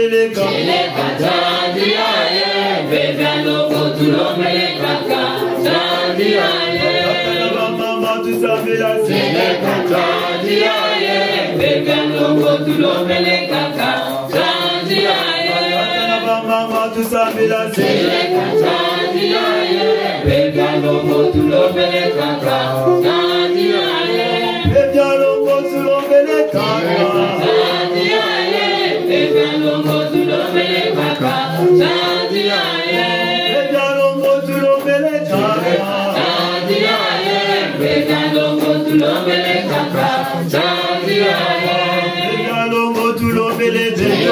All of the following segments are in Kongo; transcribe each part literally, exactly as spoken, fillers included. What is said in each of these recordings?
Seleka. Seleka, Nzambi ya ye, mpeve ya longo tulombele kaka, Nzambi ya ye. Tata na bamama, tusambila. Seleka, Nzambi ya ye, mpeve ya longo tulombele kaka, Nzambi ya ye. Tata na bamama, tusambila. Seleka, Nzambi ya ye, mpeve ya longo tulombele kaka, Nzambi ya ye. Mpeve ya longo tulombele kaka. Nzambi ya ye, mpeve ya longo tulombele kaka, Nzambi ya ye. Mpeve ya longo tulombele kaka. Nzambi ya ye, mpeve ya longo tulombele kaka, Nzambi ya ye. Mpeve ya longo tulombele kaka.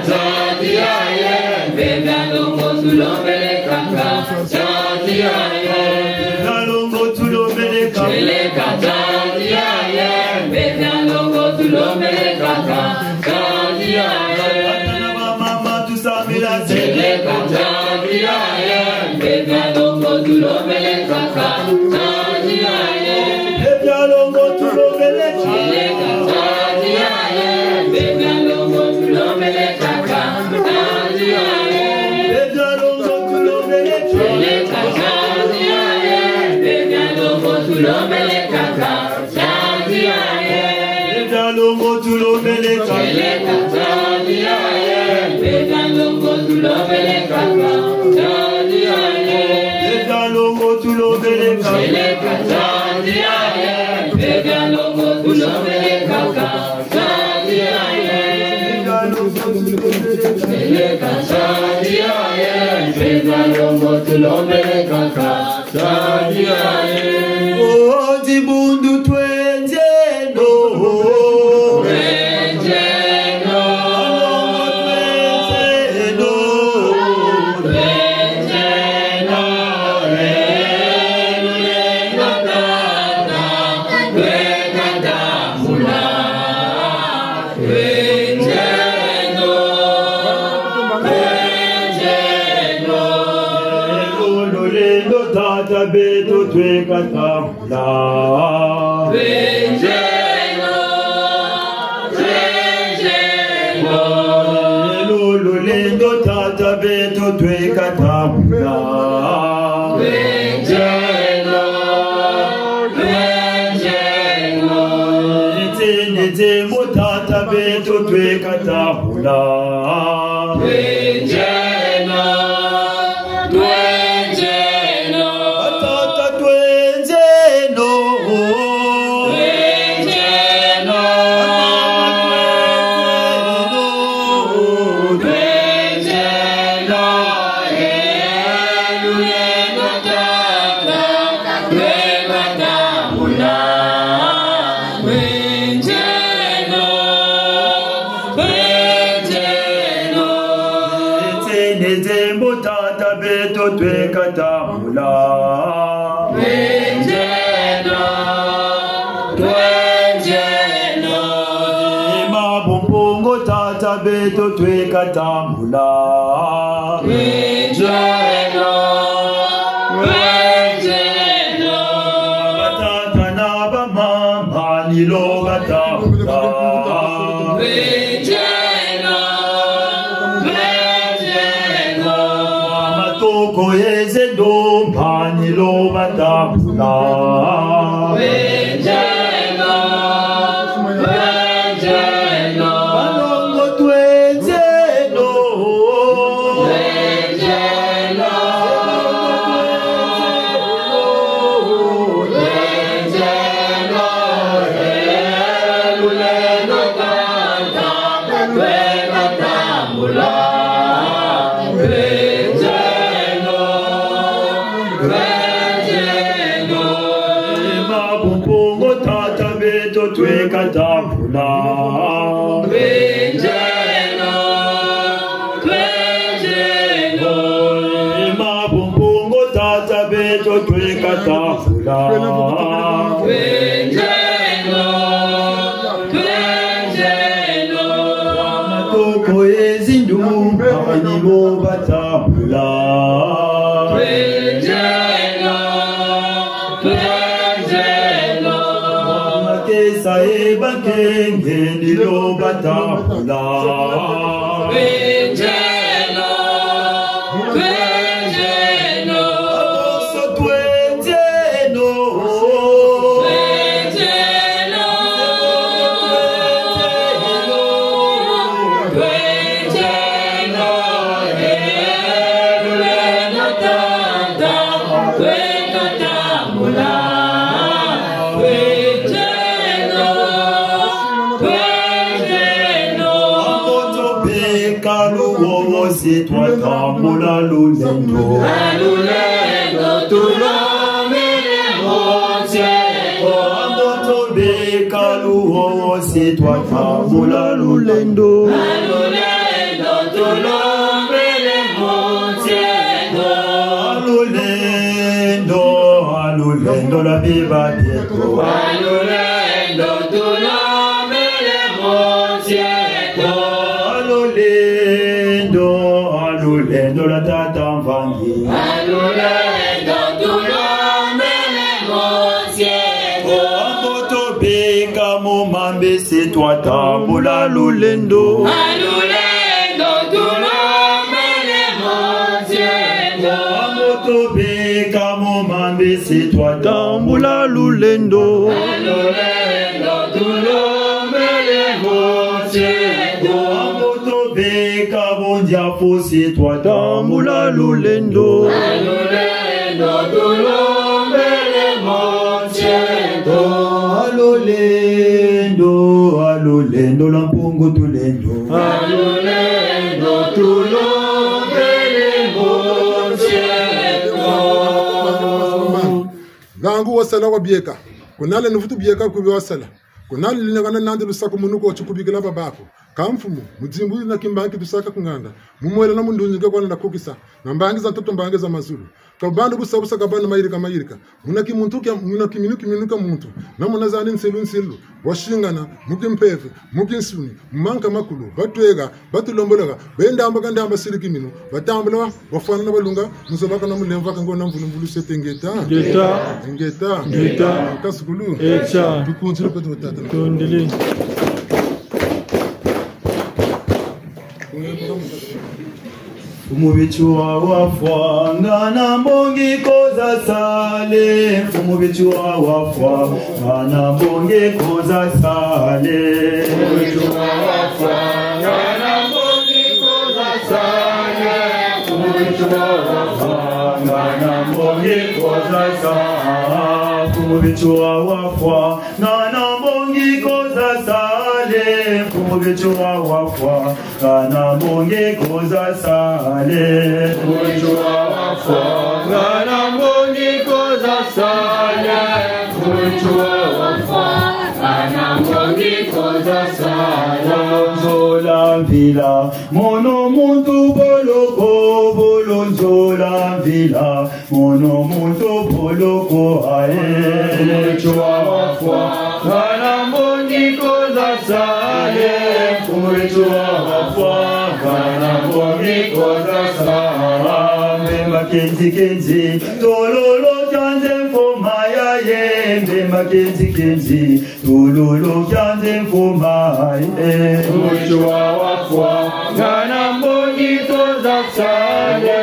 Nzambi ya ye, mpeve ya longo tulombele kaka, Nzambi ya ye. Mpeve ya longo tulombele kaka. Seleka, Nzambi ya ye, mpeve ya longo tulombele kaka, Nzambi ya ye. Tata na bamama, tusambila. Seleka, Nzambi ya ye, mpeve ya longo tulombele kaka, Nzambi ya ye. Mpeve ya longo tulombele kaka. Seleka, Nzambi ya ye, mpeve ya longo tulombele kaka, Nzambi ya ye. Mpeve ya longo tulombele kaka. Seleka, Nzambi ya ye, mpeve ya longo tulombele kaka, Nzambi ya ye. Mpeve ya longo tulombele kaka. Seleka, Nzambi ya ye, mpeve ya longo tulombele kaka, Nzambi ya ye. Mpeve ya longo tulombele kaka. Seleka, Nzambi ya ye, mpeve ya longo tulombele kaka, Nzambi ya ye. Mpeve ya longo tulombele kaka. Seleka, Nzambi ya ye, mpeve ya longo tulombele kaka, Nzambi ya ye. Oh, dibundu twenze no. Twenze no. Twenze no. Twenze no. Eh, lulendo tata, tweka tambula. Twenze no, twenze no. Lulendo tata beto tweka tambula. Twenze no, twenze no. Lulendo tata beto tweka tambula. Twenze no, twenze no. Twenze no, tata beto tweka tambula. Twenze no, twenze no. Tata twenze no. Twenze no. Twenze no. Eh, lulendo tata, tweka tambula. Twenze no, twenze no. Twenze no, tata beto tweka tambula. Twenze no, twenze no. Ema Bumpungu tata beto tweka tambula. Twenze no, twenze no. Batata na bamama, ni lo batambula. Twenze no, twenze no. Matoko ye zendo, mani lo batambula. Twenze no, twenze no. Balongo twenze no. Twenze no, twenze no. Eh, lulendo tata, tweka tambula. Twenze no, twenze no. Ema Bumpungu tata beto tweka tambula. Twenze no, twenze no. Ema Bumpungu tata beto tweka tambula. Twenze no, twenze no. Matoko ye zindumba, ni lo batambula. Twenze no, twenze no. Makesa ye bakenge, ni lo batambula. Twatambula lulendo. A lulendo tulombele Nzambi eto. Mboto beka luosi twatambula lulendo. A lulendo tulombele Nzambi eto. A lulendo, a lulendo lwa biba bieto. A lulendo tulombele Nzambi eto. A lulendo, a lulendo lwa tata Mvangi. A lulendo tulombele Nzambi eto. Mboto beka mu mambisi twatambula lulendo. A lulendo tulombele Nzambi eto. Mboto beka mu mambisi twatambula lulendo. A lulendo tulombele Nzambi eto. Mboto beka mu ndiafusi twatambula lulendo. A lulendo tulombele Nzambi eto. A lulendo, a lulendo lwa Mpungu Tulendo. A lulendo tulombele Nzambi eto. Ngangu wasala wabieka. Kunale nuvutu bieka kubi wasala. Kunale lina kana nandi lusakumunu ko tukubikila baba ko. Ka mfumu, mu dimbu na kimbangi tusaka ku nganda. Mu mwela na mu ndunzi ke kwana na kukisa. Na mbangi za ntoto, mbangi za mazulu. Ka bandu busa busa, ka bandu mayirika mayirika. Muna kimuntu kia, muna kiminu kiminu kia muntu. Na muna zani nsilu nsilu. Wasingana, mu kimpeve, mu kinsuni, mu manka makulu. Batwega, batulomboloka. Bendamba ka ndamba siri kiminu. Batambula, bafwana na balunga. Mu zoba kana mu lemvaka ngona mvulu mvulu sete ngeta. Ngeta. Ngeta. Ngeta. Kasukulu. Echa. Tukunzile kwetu batata. Tondele. Mfumu Bitshua wafwa, ngana mbongi ko zasala. Mfumu Bitshua wafwa, ngana mbongi ko zasala. Mfumu Bitshua wafwa, ngana mbongi ko zasala. Mfumu Bitshua wafwa, ngana mbongi ko zasala. Mfumu Bitshua wafwa, ngana mbongi ko zasala. Mfumu Bitshua wafwa, ngana mbongi ko zasala. Mfumu Bitshua wafwa, ngana mbongi ko zasala. Mfumu Bitshua wafwa, ngana mbongi ko zasala. Nzola mvila, mono muntu boloko, bolo nzola mvila. Mono muntu boloko aye. Mfumu Bitshua wafwa, ngana mbongi ko zasala. Mfumu Bitshua wafwa, ngana mbongi ko zasala. Mbemba kenzi kenzi, tololo kia nze mfoma yaye. Mbemba kenzi kenzi, tololo kia nze mfoma yaye. Mfumu Bitshua wafwa, ngana mbongi ko zasala.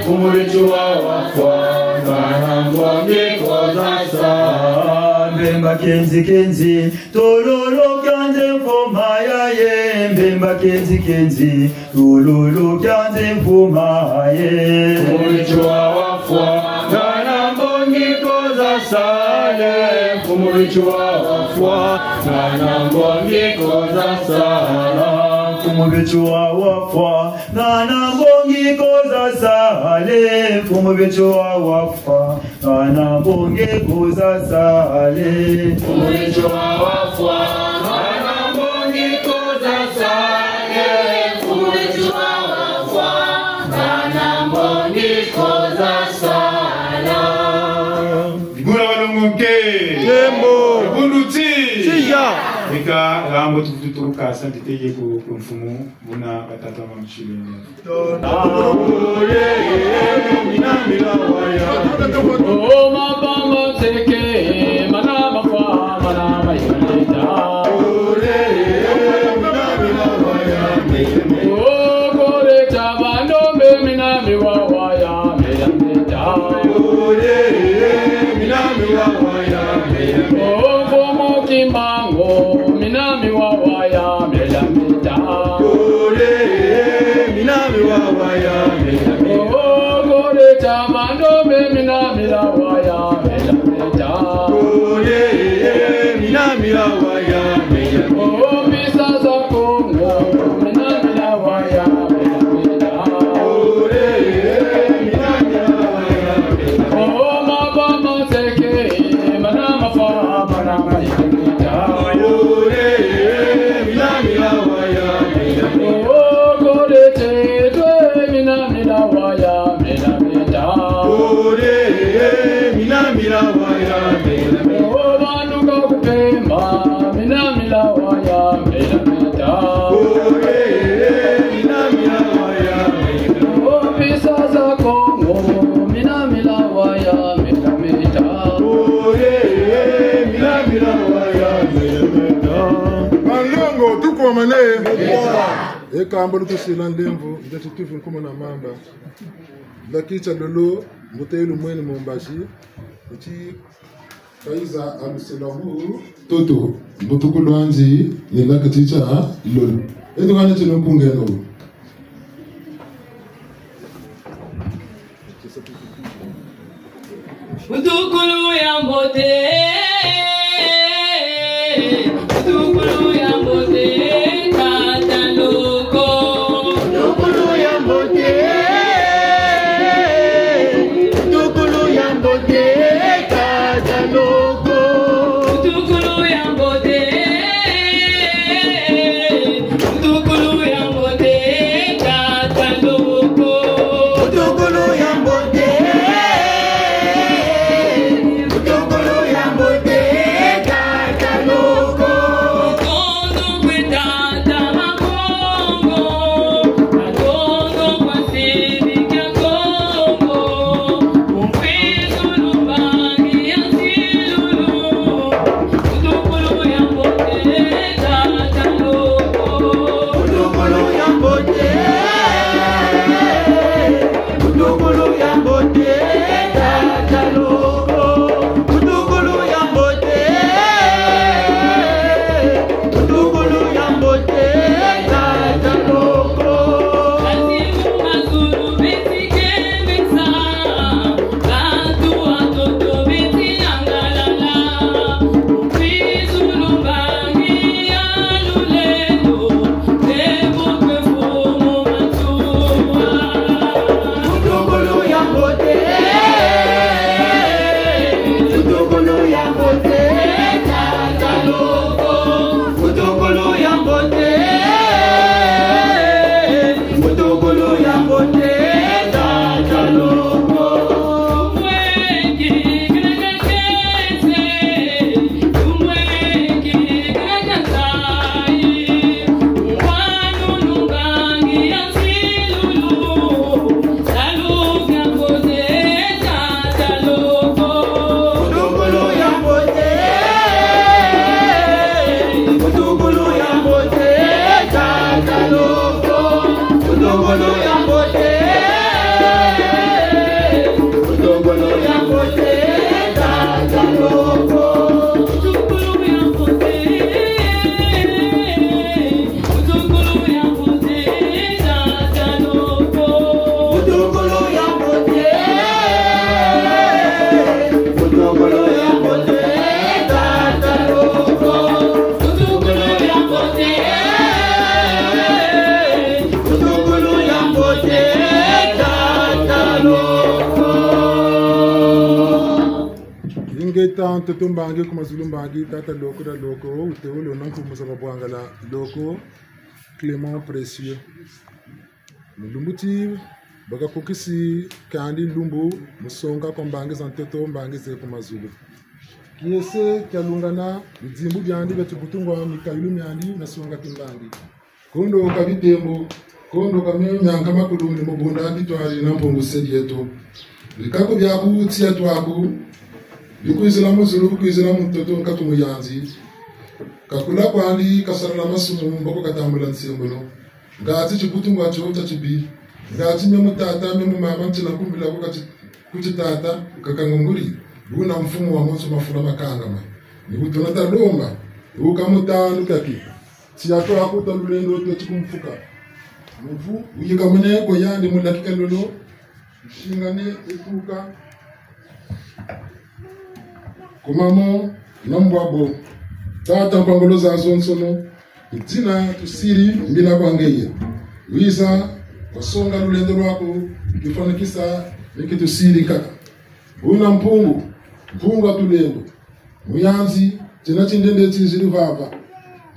Mfumu Bitshua wafwa, ngana mbongi ko zasala. Mbemba kenzi kenzi, tololo kia nze mfoma yaye. Mbemba kenzi kenzi, tololo kia nze mfoma yaye. Mfumu Bitshua wafwa, ngana mbongi ko zasala. Mfumu Bitshua wafwa, ngana mbongi ko zasala. Mfumu Bitshua wafwa, ngana mbongi ko zasala. Mfumu Bitshua wafwa, ngana mbongi ko zasala. Mfumu Bitshua wafwa, ngana mbongi ko zasala. Mfumu Bitshua wafwa, ngana mbongi ko zasala. Ngula wa longo nke. Nkembo. Bundu ti. Tiya. Ika, ngambo tuvutu turuka, asante teye ku, ku mfumu, buna batata ma mchilenge. O mapamba nseke, mana mafwa, mana mayaleta. O kole ta bandombe, mina miwawa ya meyaleta. O mfumu Kimbangu, mina miwawa ya meyaleta. Kole, mina miwawa ya meyaleta. O kole ta bandombe, mina miwawa ya meyaleta. Kole, mina miwawa ya meyaleta. O mpisa za Kongo, mina miwawa ya meyaleta. Waya mela meta. Ore, mina mila waya mela meta. O bantu ka kupemba, mina mila waya mela meta. Ore, mina mila waya mela meta. O mpisa za Kongo, mina mila waya mela meta. Ore, mina mila waya mela meta. Banlongo, tukomane. E kamba lutusila ndemvu, ndeti tufi nkuma na mamba. Laki tia lolo, mbuta elu mwene mombazi, uti kaiza alusela mu. Toto, mbutuku lwanzi, ni laki tia lolo. Eto kane tino mpungeno. Mbutukulu ya mbote, mbutukulu ya mbote, tata loko. Mbutukulu ya mbote, mbutukulu ya mbote, tata loko. Mbutukulu ya mbote, mbutukulu ya mbote, tata loko. Mbutukulu ya mbote, mbutukulu ya mbote, tata loko. Matondo kwe tata Makongo, matondo kwa sidi kia Kongo, mfwisu lumbangi ya nsilulu. Ingeta, ntoto mbangi, ku mazulu mbangi, tata loko dia loko, utewele na nkumbu za babwangala loko, Clément Précieux. Mu lumbu ti bakakukisi kandi lumbu mu songa kwa mbangi za ntoto, mbangi ze ku mazulu. Kiese kialungana, bidimbu biandi bia tibutungwa, mikayulu miandi na songa kimbangi. Kondo ka bitembo, kondo ka mio mianka makulu ni mu bunda bitwari na Mpungu se dieto. Bikaku biaku, tiya twaku, bikwizila mu zulu, bikwizila mu ntoto, nkatu muyanzi. Kakula kwandi kasala na masumu, mboko katambula nsembolo. Ngati tibutungwa tio tia tibi. Ngati mia mu tata, mia mu mama, ntina kumbila ku kati-, ku titata, kakangunguli. Buna mfumu wa monso mafula makangama. Ni butuna talomba, uka mu tandu kaki. Tiya twaku ta lulendo tweti ku mfuka. Muvu, uyikamene kwa yandi mu laki kia lolo. Nsingane ekuka. Ku mamo na mbwabo. Tata kwa ngolo zazonsono, ntina tusidi mbila kwa ngeye. Wiza, wasonga lulendo lwaku, kifwanikisa ni kitusidi kaka. Buna Mpungu, Mpungu a tulendo, muyanzi, ntina tindende tizidi vava.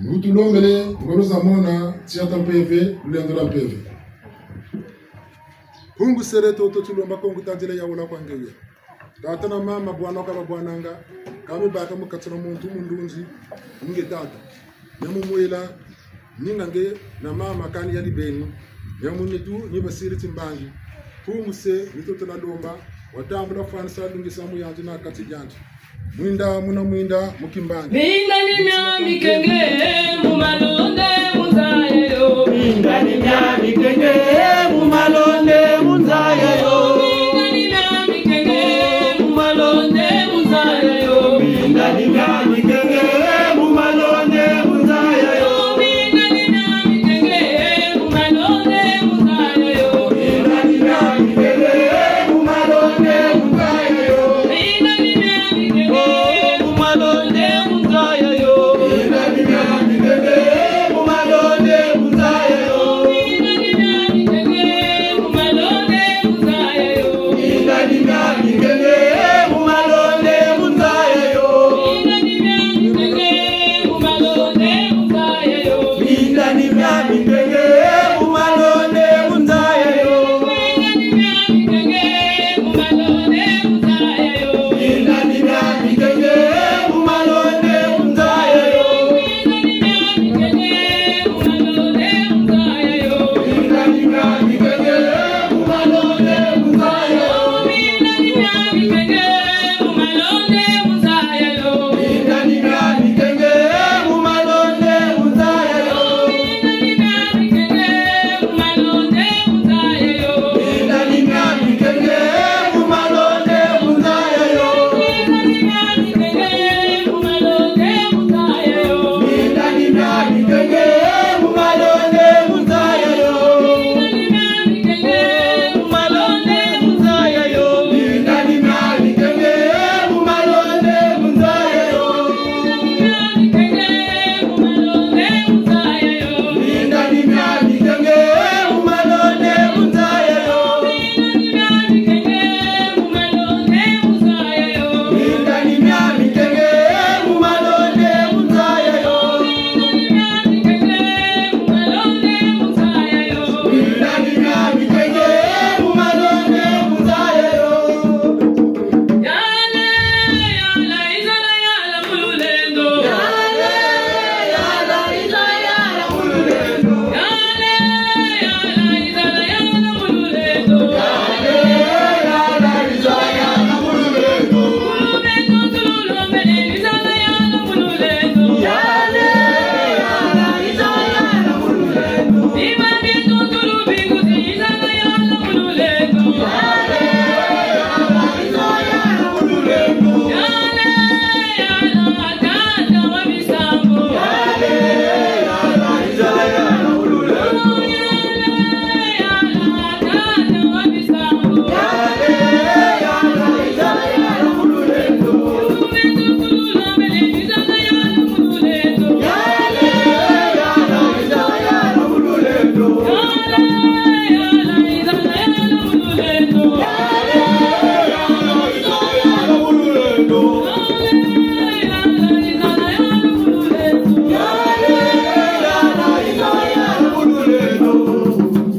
Ni utulombele ngolo za mona, tiya ta mpeve, lulendo lwa mpeve. Bungu sere toto tulomba Kongo ta nzila ya wula kwa ngeya. Tata na mama bwana kaba bwananga, kami baka mu kati na muntu mu ndunzi, nge tata. Nyamu mwela, ninga nge na mama kani yandi beni. Nyamu nitu, ni basiri timbangi. Bungu se, nitu tuna lomba, watambula fwanisa lungisa mu yandi na kati yandi. Mwinda, muna mwinda, mu kimbangi. Minda ni mia mikenge, mu malonde, mu nza ya yo. Minda ni mia mikenge, mu malonde, mu nza ya yo. Minda ni mia mikenge, mu malonde, mu nza ya yo. Minda ni mia mikenge, mu malonde, mu nza ya yo. Minda ni mia mikenge, mu malonde, mu nza ya yo. Minda ni mia mikenge, mu malonde, mu nza ya yo.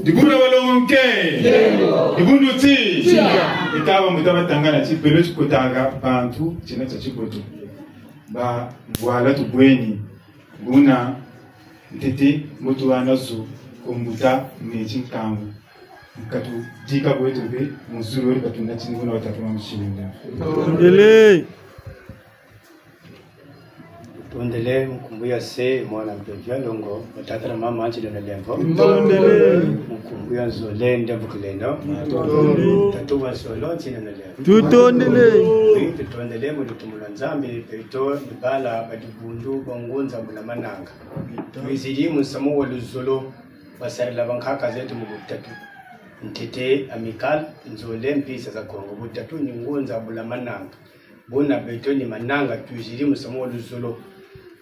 Dibundu dia balongo nke. Dibundu ti. Itaba mu taba tangana ti pelo ti kotanga bantu tina tia tiboto. Ba ngwala tubweni. Buna ntete mbote wana zo ku mbuta meti nkangu. Nkatu dika kweto mpe mu zulu eri batunatini kuna watatu ma mshinda. Tondele. Tondele mu nkumbu ya Se, Mwana mpe Mvia Nlongo, wa tata na mama ntina na lemvo. Tondele. Mu nkumbu ya nzole ndemvukileno. Tondele. Tatu wa nsolo ntina na lemvo. Tutondele. Oui, tutondele mu lutumu lwa Nzambi, beto ni bala ba dibundu ba ngunza Bula Mananga. Twizidi mu nsamu wa luzolo, wa sarila bankaka zeto mu butatu. Ntete, Amicale, nzole, Mpisa za Kongo. Butatu ni ngunza Bula Mananga. Buna beto ni Mananga, twizidi mu nsamu wa luzolo.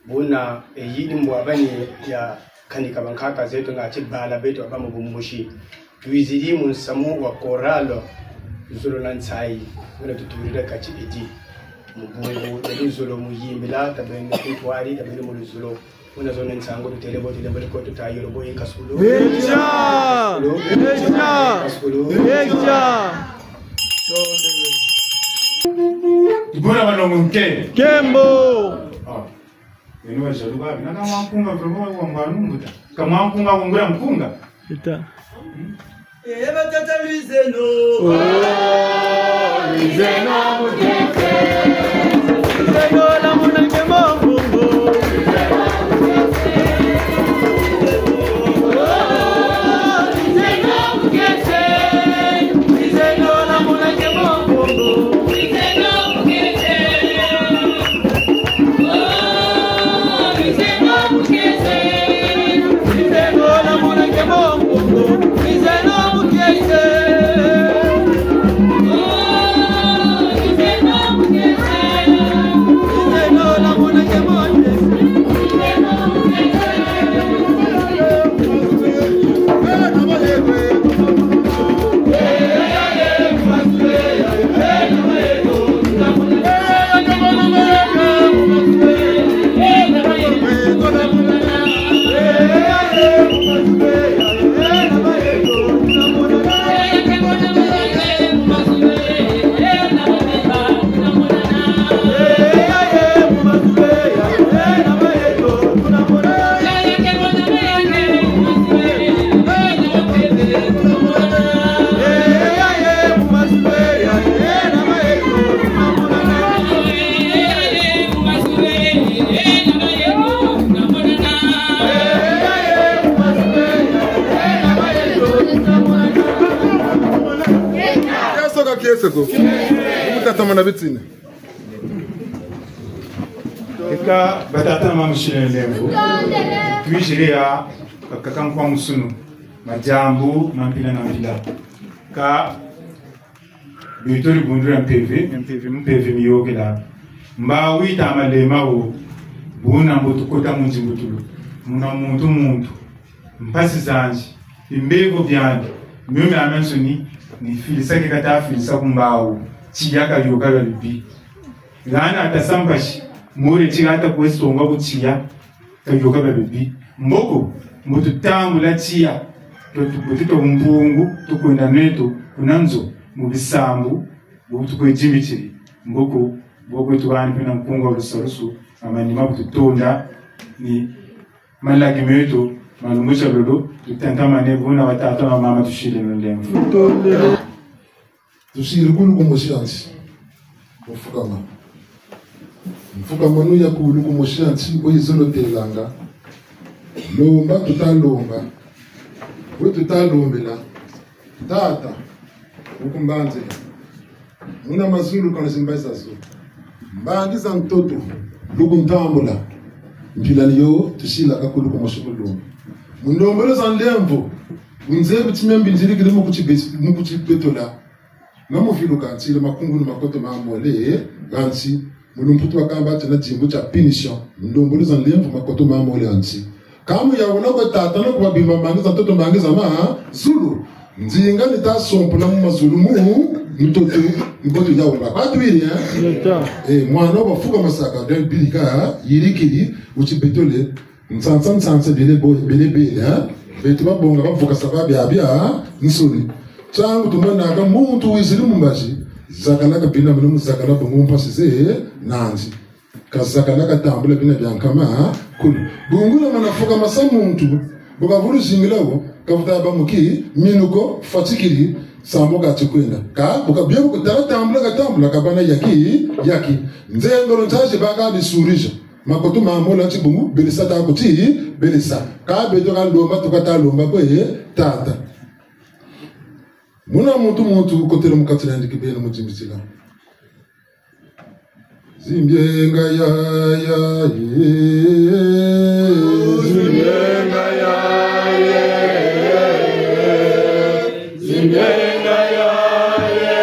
Buna eyidi mbwabani ya kanika bankaka zeto ngati bala beto aba mu bumbushi. Twizidi mu nsamu wa chorale Luzolo na Nsayi, buna tutulila kati edi. Mu bungu ya luzolo mu yimbila, tabeni ku ntwadi, tabeni mu luzolo. Muna zone nsangu tutele bo, tutele bo, tuta yoro bo, ye kasulu. Eja! Eja! Kasulu. Eja! Tubona balongo nke. Nkembo! Ah. Beno ba jaloux ba, bina ka mwa nkunga vraiment wa ngwa nunguta. Ka mwa nkunga wa ngwa nkunga. Ita. Eh, batata Luizeno. Oh, Luizeno mukese. Luizeno la muna ke mobungu. Kiese ko, kiese ko. Mutatamana bitini. Eka batata na mama, tusileno lemvo. Twizidi ya kaka nkwa musunu. Madiambu ma mpila na mpila. Ka beto dibundu dia mpeve, mpeve, mpeve miyokela. Mbawu ita malema wo, buna mbo tukota mu nzimbutulu. Muna muntu muntu, mpasi zandi, bimbevo biandi, mio miamiansoni, ni filisa ke kata filisa ku mbawu, tiya kayoka bia bibi. Gana ata sa mpasi, more ti gata kwe songa ku tiya, kayoka bia bibi. Mboko, mbo tutambula tiya, tu-, tu-, tuta Mpungu, tukwenda neto, kuna nzo, mu bisambu, bu tukwe dimbitidi. Mboko, mboko tubani mpe na nkunga wa lusalusu, na manima bu tutonda, ni malagi meto, ma lumbu kia lolo, tutentamane, buna batata na mama, tusileno lemvo. Tusidi ku lukumosi a nsi. Mfukama. Mfukamanu ya ku lukumosi a nsi, oyo izolo telanga. Lomba tuta lomba. Oyo tuta lombela. Tata, ukumbanze. Muna mazulu kana zimbazi zazo. Mbangi za ntoto, lukuntambula. Mpila ni yo, tusilaka ku lukumosi mu lumbu. Mu ndombolo za nlemvo, unzebi ti mia mbindidikidi mu kuti bes-, mu kuti betola. Na mu viluka ntila makungunu makoto ma mole, gansi, mu lumputu bakamba ti na dimbu dia punition. Mu ndombolo za nlemvo makoto ma mole gansi. Ka mu yaula kwe tata na ku babimba mbangi za ntoto, mbangi za mazulu. Ndinga ni ta sompola mu mazulu mu, mu ntoto, mboto yaula. Kwa tuwiri, eh? Leta. Eh, mwana wa fuka masaka, del bilika, yirikiri, uti betole, nsansa, nsansa, bele bo-, bele bele, eh? Beto babonga, bavukasa biabiansoni. Ntangu tumonaka muntu wizidi mu mbazi, zakala kabina mene mu zakala bungu mpasi ze, nandi. Kazakala katambula bina bia nkama, kulu. Bungu na mana fukamasa muntu, bu kavulu zingila wo, kavuta ba mu ki, minu ko, fatikidi, sambu kati kwenda. Ka, bu kabia bu kutala tambula katambula, kabana yaki, yaki. Nzengolo ntazi baka bisurija. Makoto ma mola ti bungu, belisa ta kuti, belisa. Ka beto kalomba, tuka ta lomba kwe, tata. Muna muntu muntu kotele mu kati na ndiki beno mu dimbitila. Zimbienga ya, ya, ye. Zimbienga ya, ye. Zimbienga ya, ye.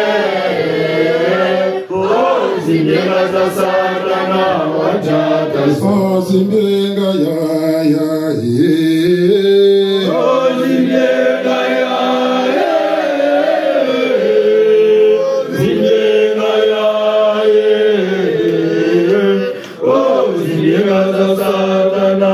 Oh, zimbienga za Satana, wajata. Oh, zimbienga ya, ya, ye. Oh, zimbienga ya, ye. Zimbienga ya, ye. Oh, zimbienga za Satana,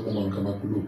mu nkama kulu.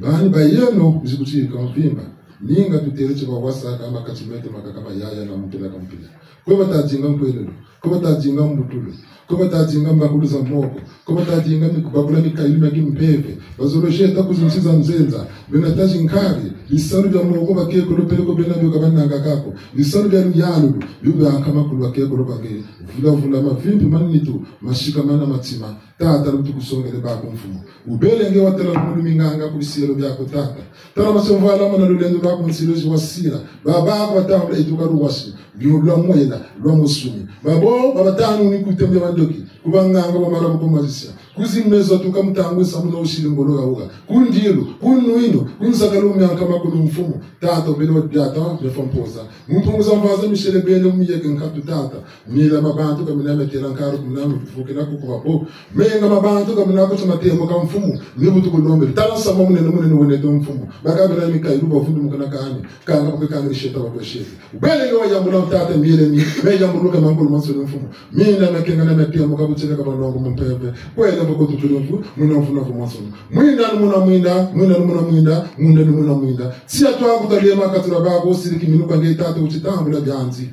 Bani ba yeno, bizi kutika mvimba. Ninga tutele ti bawasaka makati meto makaka ma yaya na mpila ka mpila. Kwe bata dinga nkwelelo, kwe bata dinga mbutulu, kwe bata dinga mbakulu za moko, kwe bata dinga mi-, bakula mikayulu mia kimpeve. Bazolo jeta ku zinsi za nzenza, bena ta zinkari, bisalu bia moko bakekolo peleko bena bio ka bananga kako. Bisalu bia luyalu, bio bia nkama kulu bakekolo kwa nge. Vula vula mavimpi ma nitu, masikamana ma ntima. Tata, lutukusongele baku mfumu. Ubele nge watela mulu minganga ku bisielo biaku, tata. Tala maso mvwalama na lulendo lwaku nsilu zi wasila. Baba, batambula etuka luwasi. Lio lwa mwela, lwa musuni. Babo, babatanu ni kutembe bandoki. Ku banganga ba marabu, ku magicien. Ku zimezo tuka mutangu samu na usili ngolo ya uga. Ku ndilu, ku nwinu, ku nzakalu mia nkama kulu mfumu. Tata, ubele wa diata, bia fampoza. Mu mpungu za mvaza misele bele mu yeke nkatu, tata. Mila ma bantu ka mina metela nkaro, ku mina mvukila kuku babo. Menga ma bantu ka mina kutu matemo ka mfumu. Ni butu kulombe. Tala sama munene munene wene to mfumu. Baka bela mikayulu bavundu mukana kani. Kanga bakwe kanga ni sheta bakwe sheta. Ubele nge wayambula tata mila mi. Me yambuluka mankulu mansoni mfumu. Mina mekenga na metemo ka butele ka banongo mu mpeve. Kwele bako tukulu mfu. Muna mfu na mfu mansoni. Mwinda ni muna mwinda. Mwinda ni muna mwinda. Mwinda ni muna mwinda. Sia twa kutaliema katula babo siriki minuka nge tata utitambula bianzi.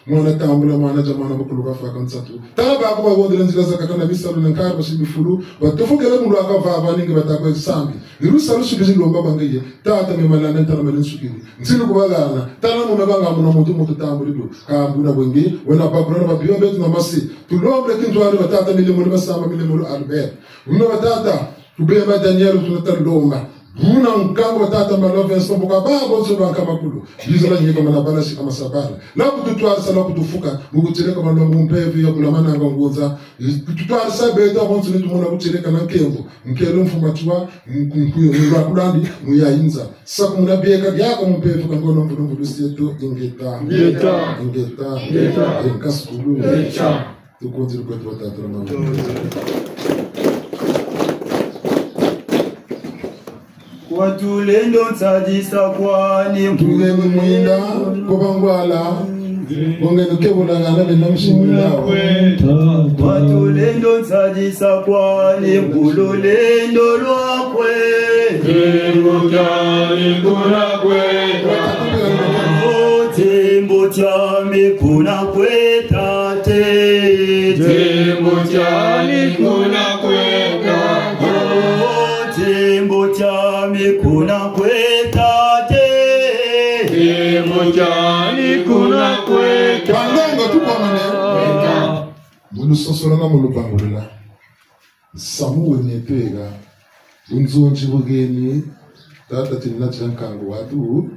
Mwana tambula, mwana dia mwana mukulu kafwa ka nsatu. Tala baku bawondele nzila zakaka na bisalu na nkari basi bifulu. Batufukele mu lwaka vava ningi batakwe sambi. Ni lusalusu bizi lomba kwa ngeye. Tata me malanda ntala mali nsukini. Nzilu kubagana. Tala mu mebanga muna muntu muntu tambulilu. Kambuna bwengi. Wena bakula na babio betu na masi. Tulombele kintwari batata Milemolo Basamba, Milemolo Albert. Muna batata. Tubemba Daniel tunata lomba. Buna nkangu batata Malo Vincent, mboka babo nso ba nkama kulu. Bizola nyika mana bala sika masabala. La kututwarisa, la kutufuka. Mu kuteleka malongo mpeve ya kulamananga ngunza. Kututwarisa beto abonso ni tumona kuteleka na nkembo. Nkelo mfuma tua, nkunkuyo, mwa kulandi, mu ya inza. Saku muna bieka biaka mu mpeve ka ngolo mvulu mvulu sieto, ingeta. Ingeta. Ingeta. Ingeta. Enkasukulu. Ingeta. Tukunzi lukwetu wa tata na mama. Kwa tulendo nsadisa kwani. Tulendo mwinda, kwa bangwala. Bongeno kebula ngana bena mshimula. Kwa tulendo nsadisa kwani, mu lulendo lwa Dimbu diami kuna kweta. Oh, dimbu diami kuna kweta te. Dimbu diami kuna kweta. Oh, dimbu diami kuna kweta te. Dimbu diami kuna kweta. Bangongo tukwamane. Mu lusosolanga, mu lubangulula. Nsamu wene twega. Bunzonzi bugeni, tata, tinina tia nkangu watu,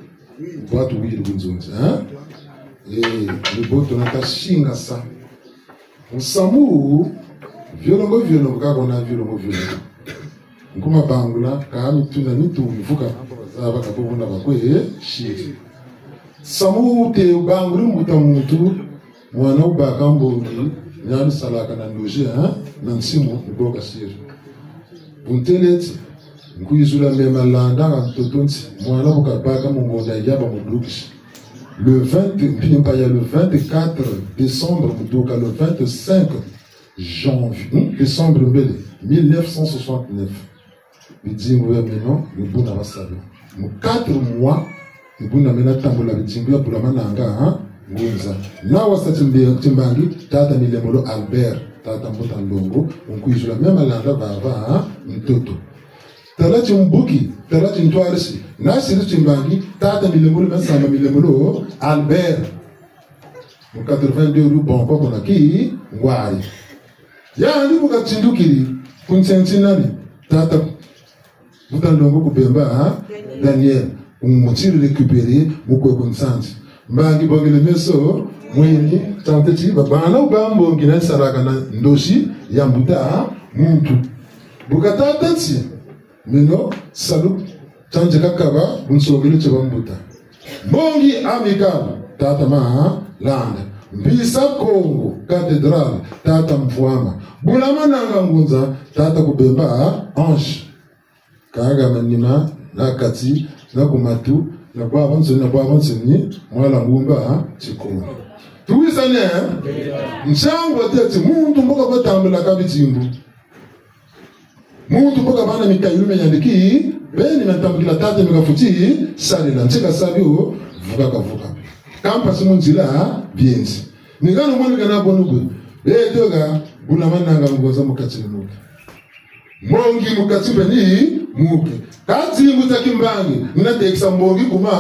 watu wiri bunzonzi, eh? Eh, ni bo tuna ta singasa. Nsamu, violongo, violongo, kako na violongo, violongo. Nkuma bangula, ka mituna mitu mivuka, zaba ka bo buna bakwe, eh, shiri. Nsamu te banguli mbuta muntu, mwana ubaka mbongi, nyani salaka na ndozi, eh? Na nsimu, ni bo kasiri. Bunteleti, nkwizula mema landa ga ntoto nti, mwana bu kabaka mu ngonda ya ba mudukisi. Le vingt, mpimpa ya le vingt-quatre décembre, muduka le vingt-cinq janvier, hmm? Décembre mbele, mille neuf cent soixante-neuf. Bidimbu bia meno, ni buna basala. Mu quatre mois, ni buna mena tambula bidimbu bia Bula Mananga, ha? Ngunza. Na wasa timbi-, timbangi, tata Milembolo Albert, tata Mbuta Nlongo, nkwizula mema landa vava, ha? Ntoto. Tala timbuki, tala tintwarisi, na siri timbangi, tata Milembolo, na samba Milembolo Albert. Mu quatre-vingt-deux rue Bonko, kuna Kingwari. Yandi bu katindukidi ku nsensi nani? Tata Mbuta Nlongo Kubemba, ha? Daniel. Umutiri récupérer, mu kwe ku nsansi. Mbangi bongele meso, mweni, tata ti, ba bana uba mbongi na salaka na ndozi ya mbuta muntu. Bu katata ti, meno, salu, tanje kakaba, bunsongele tie bambuta. Mbongi Amicale, tata Malanda. Mbisa Kongo, Cathédrale, tata Mvuama. Bula Mananga Ngunza, tata Kubemba, Ange. Kaga manima, na kati, na ku matu, na bwabwansoni, na bwabwansoni, Mwala Ngumba, Tikondo. Tuwisane, eh? Nsangu wateti, muntu mboka kwa tambula ka bidimbu. Muntu mboka bana mikayulu mia yandi ki, beni mia ntambukila tata mi kafuti, sadila, nti kasabi o, vuka kavuka. Ka mpasi mu nzila, bienzi. Ni ngano moni kana bonu bu. Beto ga, Bula Mananga Ngunza mu kati ni muke. Mbongi mu kati mpe ni muke. Ka dimbu dia kimbangi, na tekisa mbongi kuma,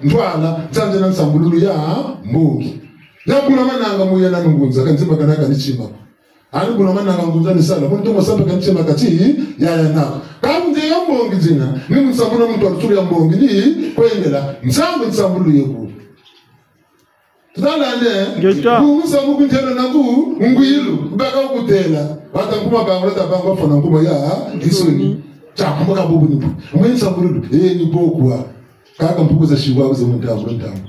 ntwala, nzanze na nsambululu ya mbongi. Ya Bula Mananga mu yena Ngunza, ka nzimba kana ka ni tima. Ani Bula Mananga Ngunza ni sala, muntu mo sambe kanti makati, ya ya na. Ka mu nze ya mbongi zina, ni mu nsambulu muntu wa lusulu ya mbongi ni, kwendela, nsambu nsambulu yeku. Tutalande, Ngeta. Ku nsambu ku ntelo na ku, ngwilu, baka kutela. Bata nkuma bango, ta bango fona nkuma ya, gisoni. Cha, kumbuka bubu ni bu. Mwe nsambulu, eh, ni bokwa. Kaka mpuku za shiwa kuze mu ntambu, mu ntambu.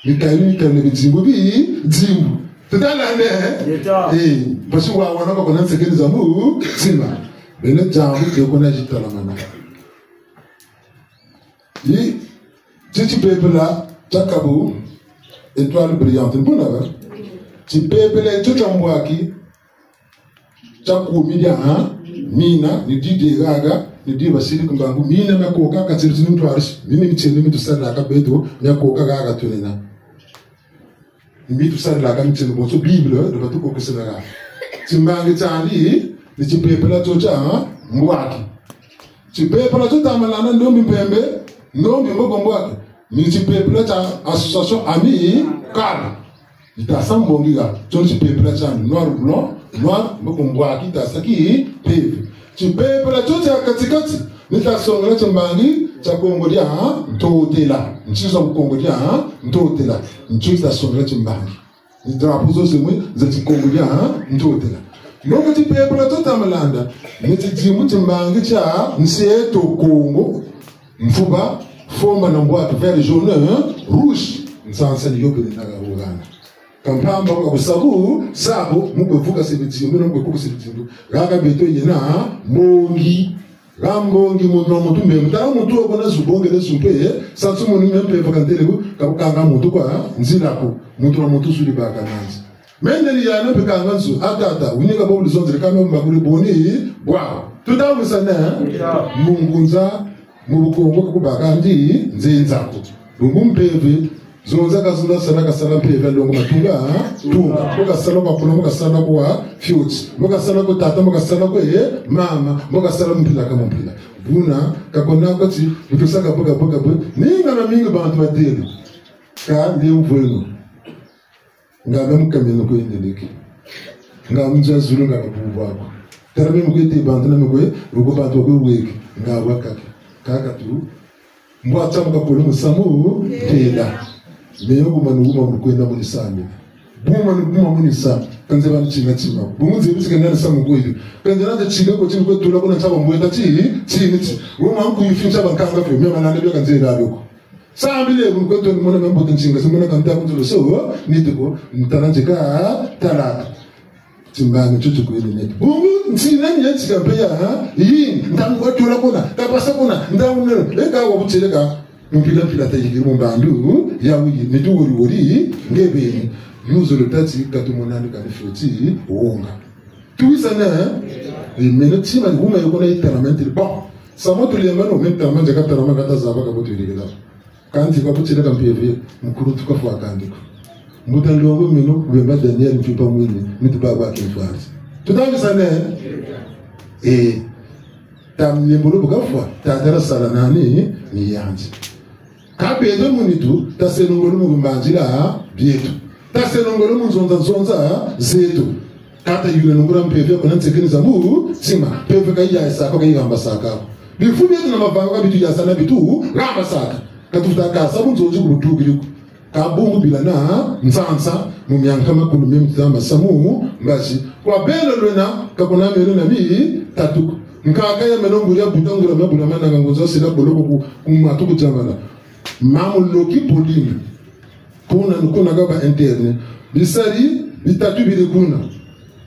Mikayulu, mikayulu, bidimbu, bidimbu. Tutalande, eh? Ngeta. Eh, mpasi wa wana kwa kuna nsekeni za mu, sima. Bene diambu, tio kuna zitalamana. Yi, ti, tibebela, tia kabu, étoile brillante. Mbuna ba? Tibebela, tio tia mbwaki, tia kumi dia, ha? Mina, ni di de gaga, ni di basiri ku mbangu. Mina mia koka, katiri tini ntwarisi. Mina mitieno mi tusalaka beto, mia koka gaga tunina. Mi tusalaka mitieno bonso Bible, ndo batukokesela gaga. Timbangi tiandi, ni tibebela tio tia, ha? Mbwaki. Tibebela tio ta Malanda, ndombi mpembe, ndombi mboko mbwaki. Ni tibebela tia association Amicale. Ni ta sa mbongi ga, tio ni tibebela tia noir blanc, noir, mboko mbwaki ta sa ki mpeve. Tibebela tio tia kati-kati, ni ta songela timbangi tia Kongo dia Ntotela. Nsi za Kongo dia Ntotela. Nsi ta songela timbangi. Ni drapeau zo zimwe za ti Kongo dia Ntotela. Mboko tibebela tio ta Malanda, ni tidimbu timbangi tia nsi eto Kongo, mfuba, fomba na mbwatu, vert, jaune, hein, rouge. Nsansa ni yo bene na ga ugana. Ka mpamba kwa kusabu, sabo, mu kwe vuka se bidimbu, mu kwe kuka se bidimbu. Gaga beto yena, mbongi. Ga mbongi muntu na muntu mbe, mutala muntu wa kona zu bongele zu mpe, eh, sansu munu mpe mpe vakantele bu, ka kukanga muntu kwa, nzila ko, muntu na muntu zuli baka nanzi. Mende ni yana mpe kanga nzu, a tata, unika bo lizonzele kame mbakuli boni, bwa. Tuta wisane, eh? Ya. Mu ngunza, Mu Bukongo ka kubaka ndi nzenza ko. Bungu mpeve, zonza ka zonza, sala ka sala mpeve ya longo matunga, tunga. Mbo ka sala kwa pula, mbo ka sala kwa fioti, mbo ka sala kwa tata, mbo ka sala kwa, eh, mama, mbo ka sala mpila ka mpila. Buna, ka kuna ko ti, mutu saka boka boka boka. Ninga na mingi bantu batele. Ka lemvweno. Nga me mu kameno kwe ndeleke. Nga mu nzo a zulu nga ka bubu ako. Tala me mu kwe te bantu na me kwe, ruko bantu kwe weke. Nga wa kaka. Kaka tu. Mbwa tsamu ka polo musamu, tela. Me yo kuma nu kuma mu kwenda mu nisambi. Buma nu kuma mu nisa. Kanze ba ntinga tima. Bungu nze bitsi kenda na samu kwe. Kanze na nze tinga ko timi kwe tula kuna nsaba mbweta ti, ti, ti. Woma nku ifi nsaba nkanga fe. Me manane bia kanze la bia ko. Sambile, bu kweto ni mona mambote nsinga, si mona kanta kunzolo so, nitiko, ntala nzeka, talaka. Timbanga tutu kwele net. Bungu, ntina ni yeti kampe ya, ha? Yi, ntangu watula kuna, kapasa kuna, ntangu nene, eka wa butseleka, mpila mpila ta yiki mu mbandu, ya wuyi, nitu wori wori, ngebeni. Nuzolo tati, katumonani kani fioti, wonga. Tuwisane, eh? E meno tima ni huma yoko na italamenti. Bon, samu tulembano, me tala manje ka tala ma kata zaba ka botu ilikila. Kanti ka butile ka mpeve, mukuluntu ka fwa kandiku. Mbuta Nlongo meno, Wemba Daniel Mpimpa Mwini, nitu baba kimfwari. Tutawisane, eh? Eh, tam nyembolo bu kafwa, tatala sala nani, ni yandi. Ka beto mu nitu, taseno ngolo mu mbanzila bieto. Taseno ngolo mu nzonza nzonza zeto. Kata yule nungura mpeve kuna nsekeni za mu, sima, mpeve ka iya saka, ka iya mbasaka. Bifu bieto na mavanga bitu yasana bitu, rambasaka. Ka tufuta kasa bu nzonzi ku butukiri ko. Ka bungu bila na nsansa, mu mianka makulu mia mitatu masamu, mbazi. Kwa beno lwena, ka kuna meno na mi, tatuku. Nkaka ya meno nguri ya buta ngura mabula mananga ngunza sila boloko ku, ku matu ku Jamala. Mamu Loki Pauline. Kuna, kuna kaba interne. Bisari, bitatu biri kuna.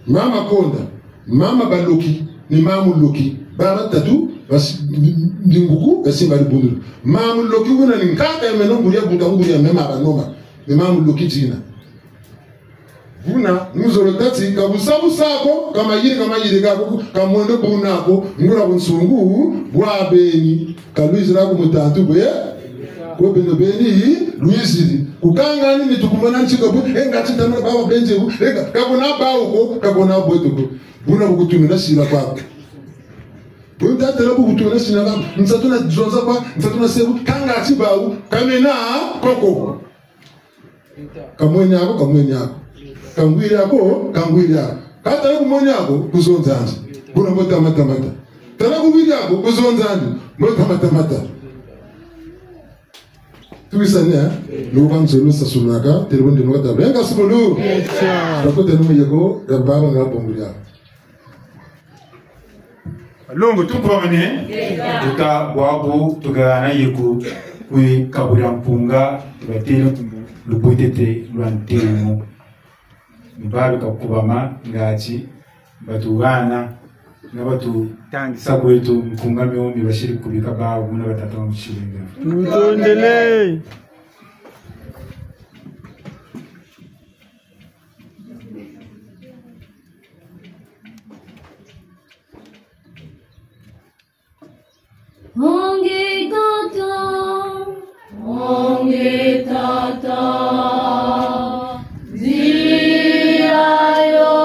Mama Konda, Mama Baloki, ni Mamu Loki. Baba tatu, basi, ni, ni nguku, basi bali bundu. Mamu Loki kuna ni nkaka ya meno nguri ya buta nguri ya mema banoma. Ni Mamu Loki dina. Buna, nuzolo tati, ka busa busa ko, ka mayiri, ka mayiri kako, ka mwendo buna ko, ngula bunsungu, bwa beni, ka lwizila ku mutantu bwe, kwe beno beni, lwizili. Kukanga ni mitukumana nchika bu, enga titama baba benje bu, enga, ka kuna bawu ko, ka kuna bweto ko. Buna bukutumina sila kwa. Buna tatela bukutumina sila kwa, nsatu na zonza kwa, nsatu na sebu, kanga ti bawu, ka mena, koko. Ka mwene ako, ka mwene ako. Ka ngwiri ako, ka ngwiri ako. Ka tala ku mwene ako, ku zonza andi. Buna mbo ta mata mata. Tala ku ngwiri ako, ku zonza andi. Mbo ta mata mata. Tuwisane, eh? Luka nzolo sasulaka, telefone de noka tabla. Enga sumulu. Bakota numu yako, ya baba nga bongo ya. Longo, tukwamane, tuta bwabu, tugana yeku, kwe kabula mpunga, tubatele lubwetete lwa ntemo. Mbalu kakubama, ngati, batugana, na batutangisa kwetu, mpunga mio, mi basiri kubika babu, na batata wa mushilenga. Tutondele. Onge tata, onge tata, nzila yo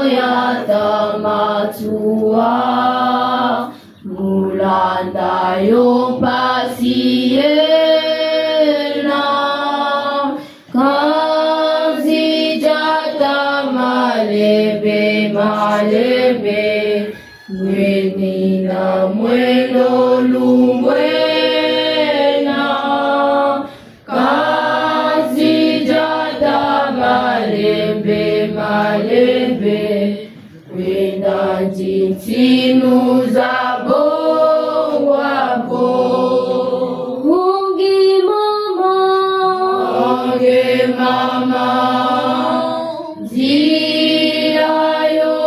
ya tamatua, mu landa yo mpasi yena. Kansi diata malembe, malembe, mweni na mwendo lumbwena. Kansi diata malembe, malembe, kwenda ntintinu za bongwa bo. Onge mama, onge mama, nzila yo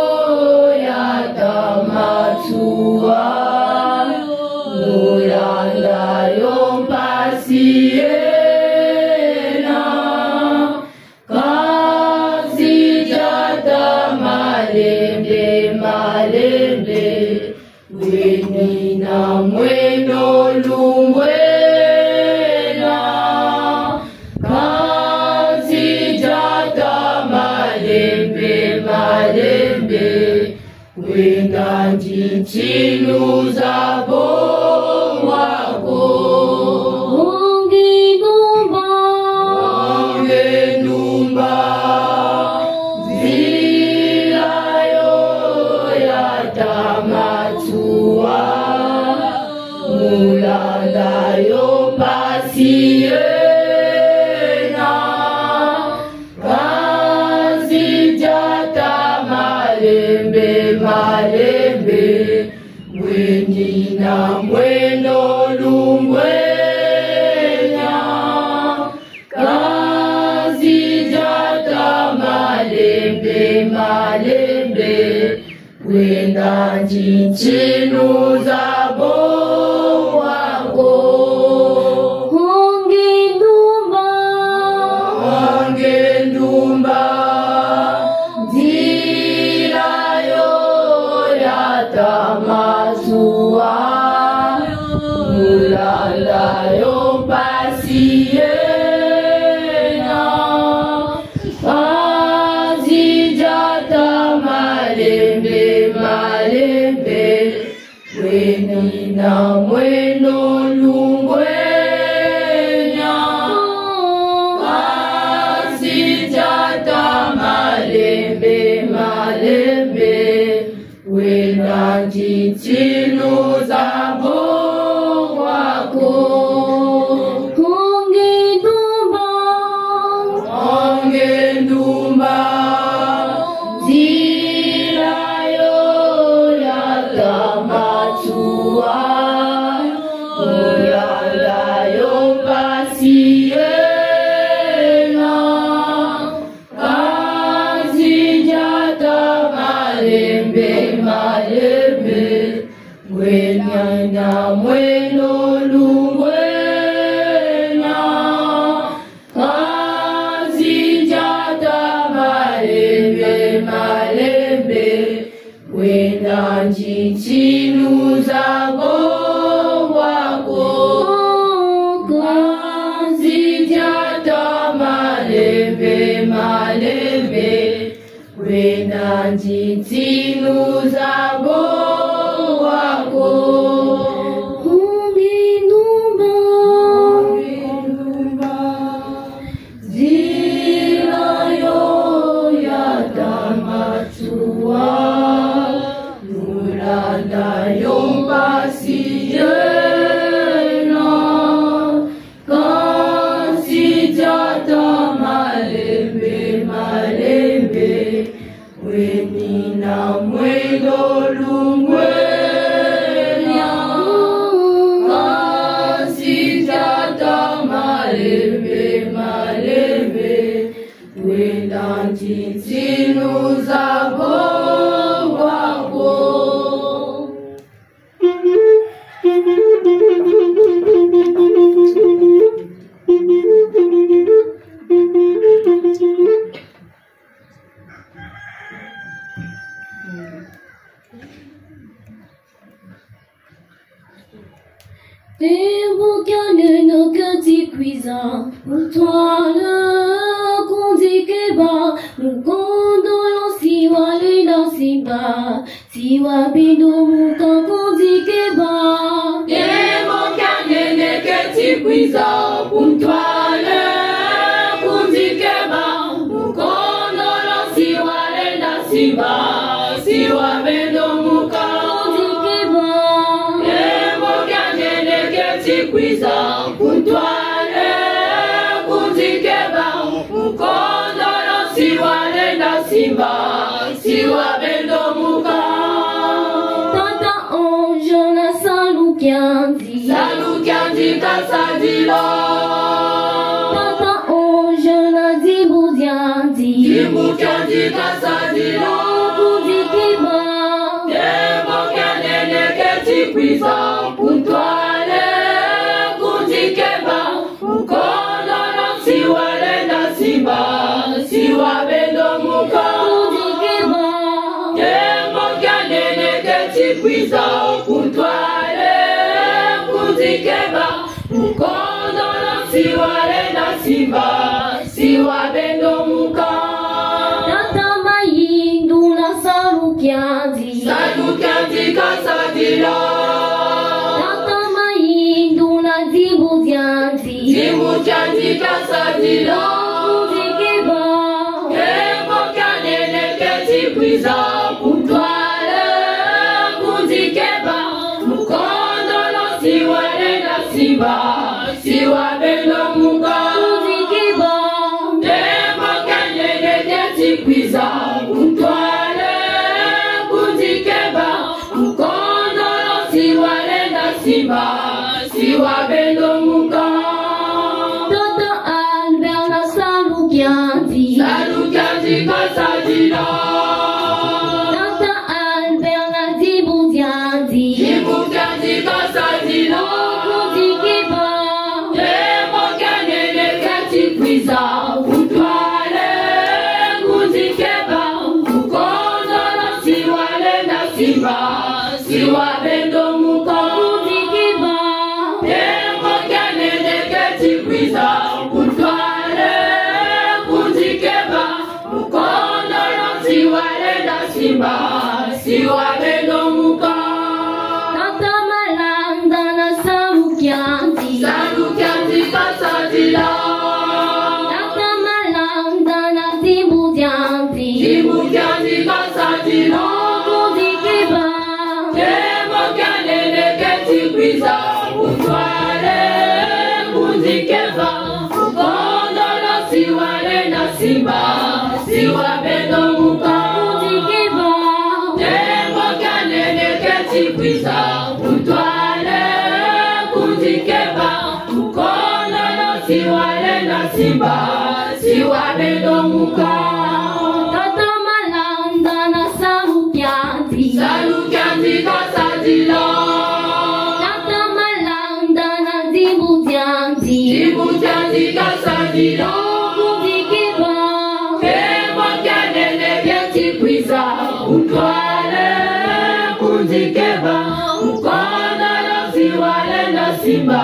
ya tamatua, mu landa yo mpasi yena. Kansi diata malembe, malembe, mu Ntinu zabo wako. Onge Ndumba. Onge Ndumba. Nzila yo ya tama tuwa. Mu landa yo mpasi yena. Kansi diata malembe malembe, bweni na mweno lungwenya. Kansi diata malembe malembe, wenda nti-, ntinu zabo wako. Onge Ndumba. Onge Ndumba. Nzila yo ya tama tuwa. Mu landa yo mpasi yena. Kansi diata malembe malembe, bweni na mweno lungwenya. Kansi diata malembe malembe, wenda nti-, ntinu zabo wako. Onge Ndumba. Onge Ndumba. Nzila yo ya tama tuwa. Mu landa yo mpasi yena. Kansi diata malembe malembe, bweni na mweno lungwenya. Kansi diata malembe malembe, wenda nti-, ntinu zabo wako. Kansi diata malembe malembe, wenda nti-, ntinu zabo wako. Onge Ndumba. Onge Ndumba. Nzila yo ya tama tuwa, mu landa yo mpasi yena. Kansi diata malembe malembe, bweni na mweno lungwenya. Kansi diata malembe malembe, wenda nti-, ntinu zabo wako. Tembo kia nene keti kwiza, ntwala kunzi keba, mu kondolo si walenda simba, si wabendo muka kunzi keba. Tembo kia nene keti kwiza, ntwala kunzi keba, mu kondolo si walenda simba, si wabendo muka kunzi keba. Tembo kia nene keti kwiza, ntwala kunzi keba, mu kondolo si walenda simba, si wabendo muka. Tata Ange na Salu Kianzi. Salu Kianzi kasadila. Tata Ange na Dimbu Dianzi. Dimbu Kianzi kasadila. Kunzi keba. Tembo kia nene keti kwiza, ntwala kunzi keba, mu kondolo si walenda simba, si wabendo muka. Kunzi keba. Tembo kia nene keti kwiza, ntwala kunzi keba, mu kondolo si walenda simba, si wabendo muka. Tata Mayindu na Salu Kianzi. Salu Kianzi kasa Kianzika sadila. Nkunzi keba. Nkembo kia nene keti kwiza ku ntwala. Nkunzi keba. Mu kondolo si walenda simba, si wabendo muka. Nkunzi keba. Nkembo kia nene keti kwiza ku ntwala. Nkunzi keba. Mu kondolo si walenda simba, si wabendo muka. Tata Albert na Salu Kianzi. Salu Kianzi kasadila. Tata Albert na Dimbu Dianzi. Dimbu Dianzi kasadila. Nkunzi keba. Nkembo kia nene keti kwiza ku ntwala. Nkunzi keba. Mu kondolo si walenda simba, si wabendo muka. Nkunzi keba. Nkembo kia nene keti kwiza ku ntwala. Nkunzi keba. Mu kondolo si walenda simba, si wabendo muka. Tata Malanda na Salu Kianzi. Salu Kianzi kasadila. Tata Malanda na Dimbu Dianzi. Dimbu Dianzi kasadila. Nkunzi keba. Nkembo kia nene keti kwiza ku ntwala. Nkunzi keba. Mu kondolo si walenda simba, si wabendo muka. Nkunzi keba. Nkembo kia nene keti kwiza ku ntwala. Nkunzi keba. Mu kondolo si walenda simba, si wabendo muka. Tata Malanda na Salu Kianzi. Salu Kianzi kasadila. Tata Malanda na Dimbu Dianzi. Dimbu Dianzi kasadila. Nkunzi keba. Nkembo kia nene keti kwiza ku ntwala. Nkunzi keba. Mu kondolo si walenda simba,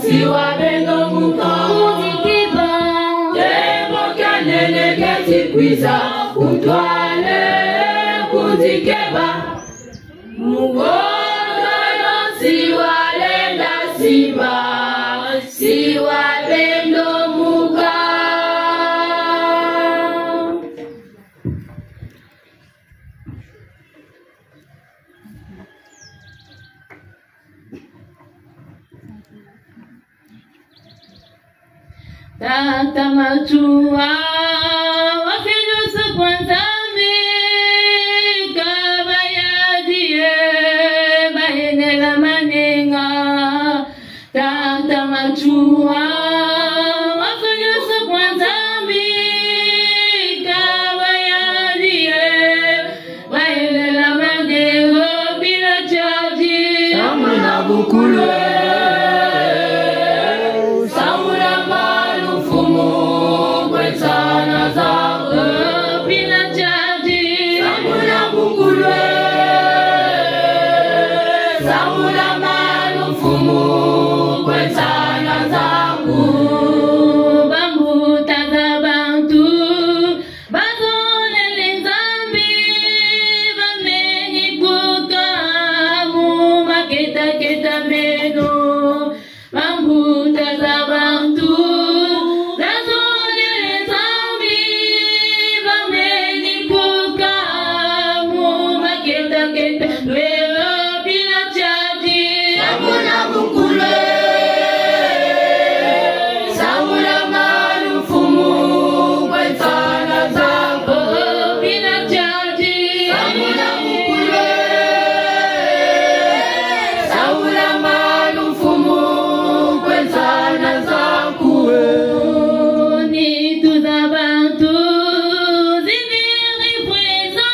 si wabendo muka. Nkunzi keba. Nkembo kia nene keti kwiza ku ntwala. Nkunzi keba. Mu kondolo si walenda simba, si wabendo muka. Tata Matsoua, wafilusu kwa Nzambi, ka bayadi ye, bayenela manenga. Tata Matsoua, wafilusu kwa Nzambi, ka bayadi ye, bayenela manenga, bila tiadi. Samuna bukulu e, samuna malu mfumu, kwe nsana zaku. Bila tiadi. Samuna bukulu e, samuna malu mfumu, kwe nsana zaku. Bambuta za bantu bazolele Nzambi, bameni kuka mu maketaketa meno. Bambuta za bantu zazolele Nzambi, bameni kuka mu maketaketa meno. Bila tiadi. Samuna bukulu e, samuna malu mfumu, kwe nsana zaku. Bila tiadi. Samuna bukulu e, samuna malu mfumu, kwe nsana zaku. Nitu za bantu zibiri kwiza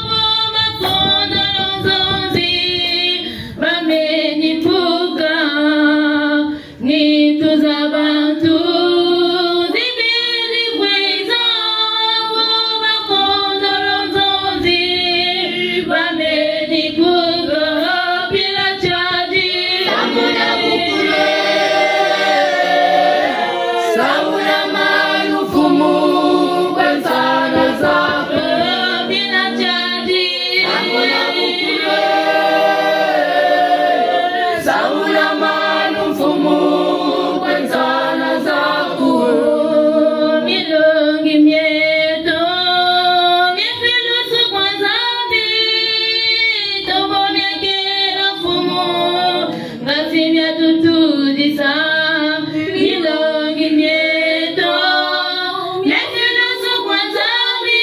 mu makondolo nzonzi, bameni kuka. Nitu za bantu zibiri kwiza mu makondolo nzonzi, bameni kuka. Bila tiadi. Samuna bukulu e, samuna malu mfumu, kwe nsana zaku. Bila tiadi. Samuna bukulu e, samuna malu mfumu, kwe nsana Tutudisa minlongi mieto, mieto nyonso kwa Nzambi,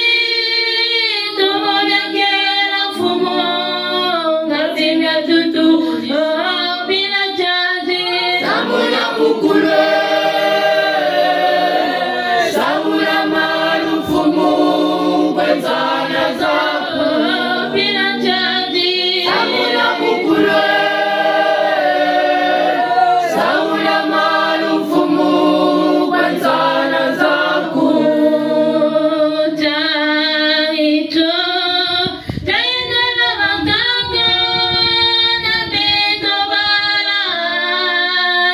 tomoniakela Mfumu, ngati mia tutu, oh, bila chanzi. Samuna bukulu, samuna malu Mfumu, kwe nzala zaku. Oh, bila chanzi. Samuna bukulu, samuna malu Mfumu, kwe nzala zaku. Taito, taito na bakanga, na beto bala,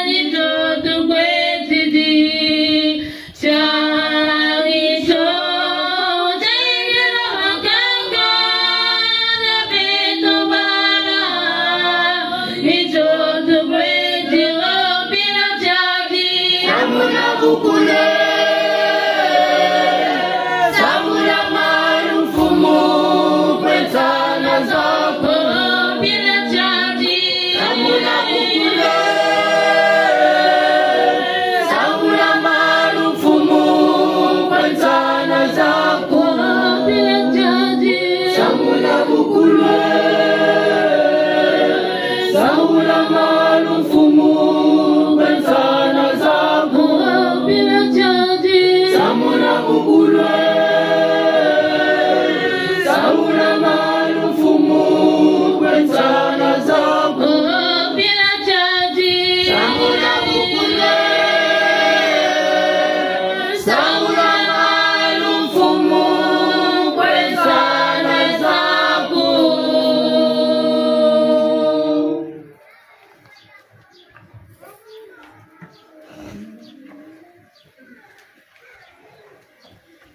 ni toto kwetidi. Chanzi, chanzi na bakanga, na beto bala, ni toto kwetidi, oh, bila chanzi. Samuna bukulu, samuna malu Mfumu, kwe nzala zaku. Oh, bila chanzi. Samuna bukulu, samuna malu Mfumu, kwe nzala zaku. Samuna bukulu, samuna malu Mfumu, kwe nzala zaku. Samuna bukulu, samuna malu Mfumu, kwe nzala zaku. Samuna bukulu, samuna malu Mfumu, kwe nzala zaku.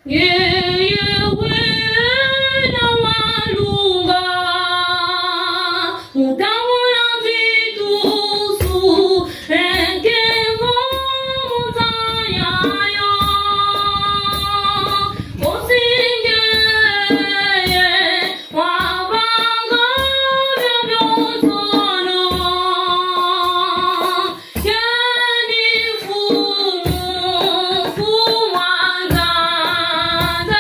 Yeye wena walunga, utamuna nzitusu, enke mo mutayayo. Osinge, wabanga byonsono. Keni Mfumu, Mfumu a Nzambi.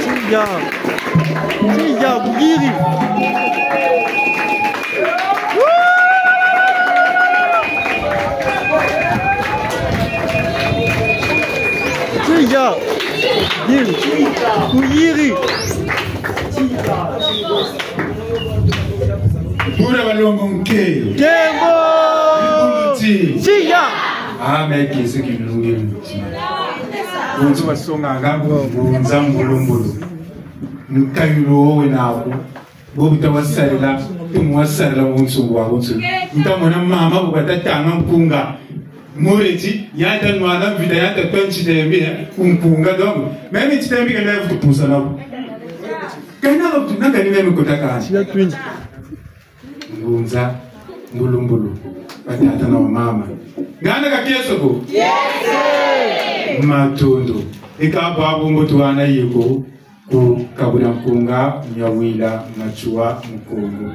Tiya, tiya, bugiri. Tiya, bugiri, kuyiri. Buna balongo nke. Nkembo. Bikuluti. Tiya. Amen. Kiese kinungi mutima. Bonso basonganga Ngunza Mbulumbulu. Nkayulu wo wena aku. Bo buta wasadila, tumu wasadila wonso wa wonso. Nta mona mama bu batatanga nkunga. Mureti, yanta nwala mvita, yanta twa nchitembi, eh, kunkunga donc. Même nchitembi kana vutu pusa nako. Kana vutu, nanga ni même kotaka. Tiya twingi. Ngunza Mbulumbulu, batata na bamama. Ngana ka kiese ko? Kiese! Matondo. Ika babo mbotu wana yeko, ku kabula nkunga, Nyawila, Matsua, Mukongo.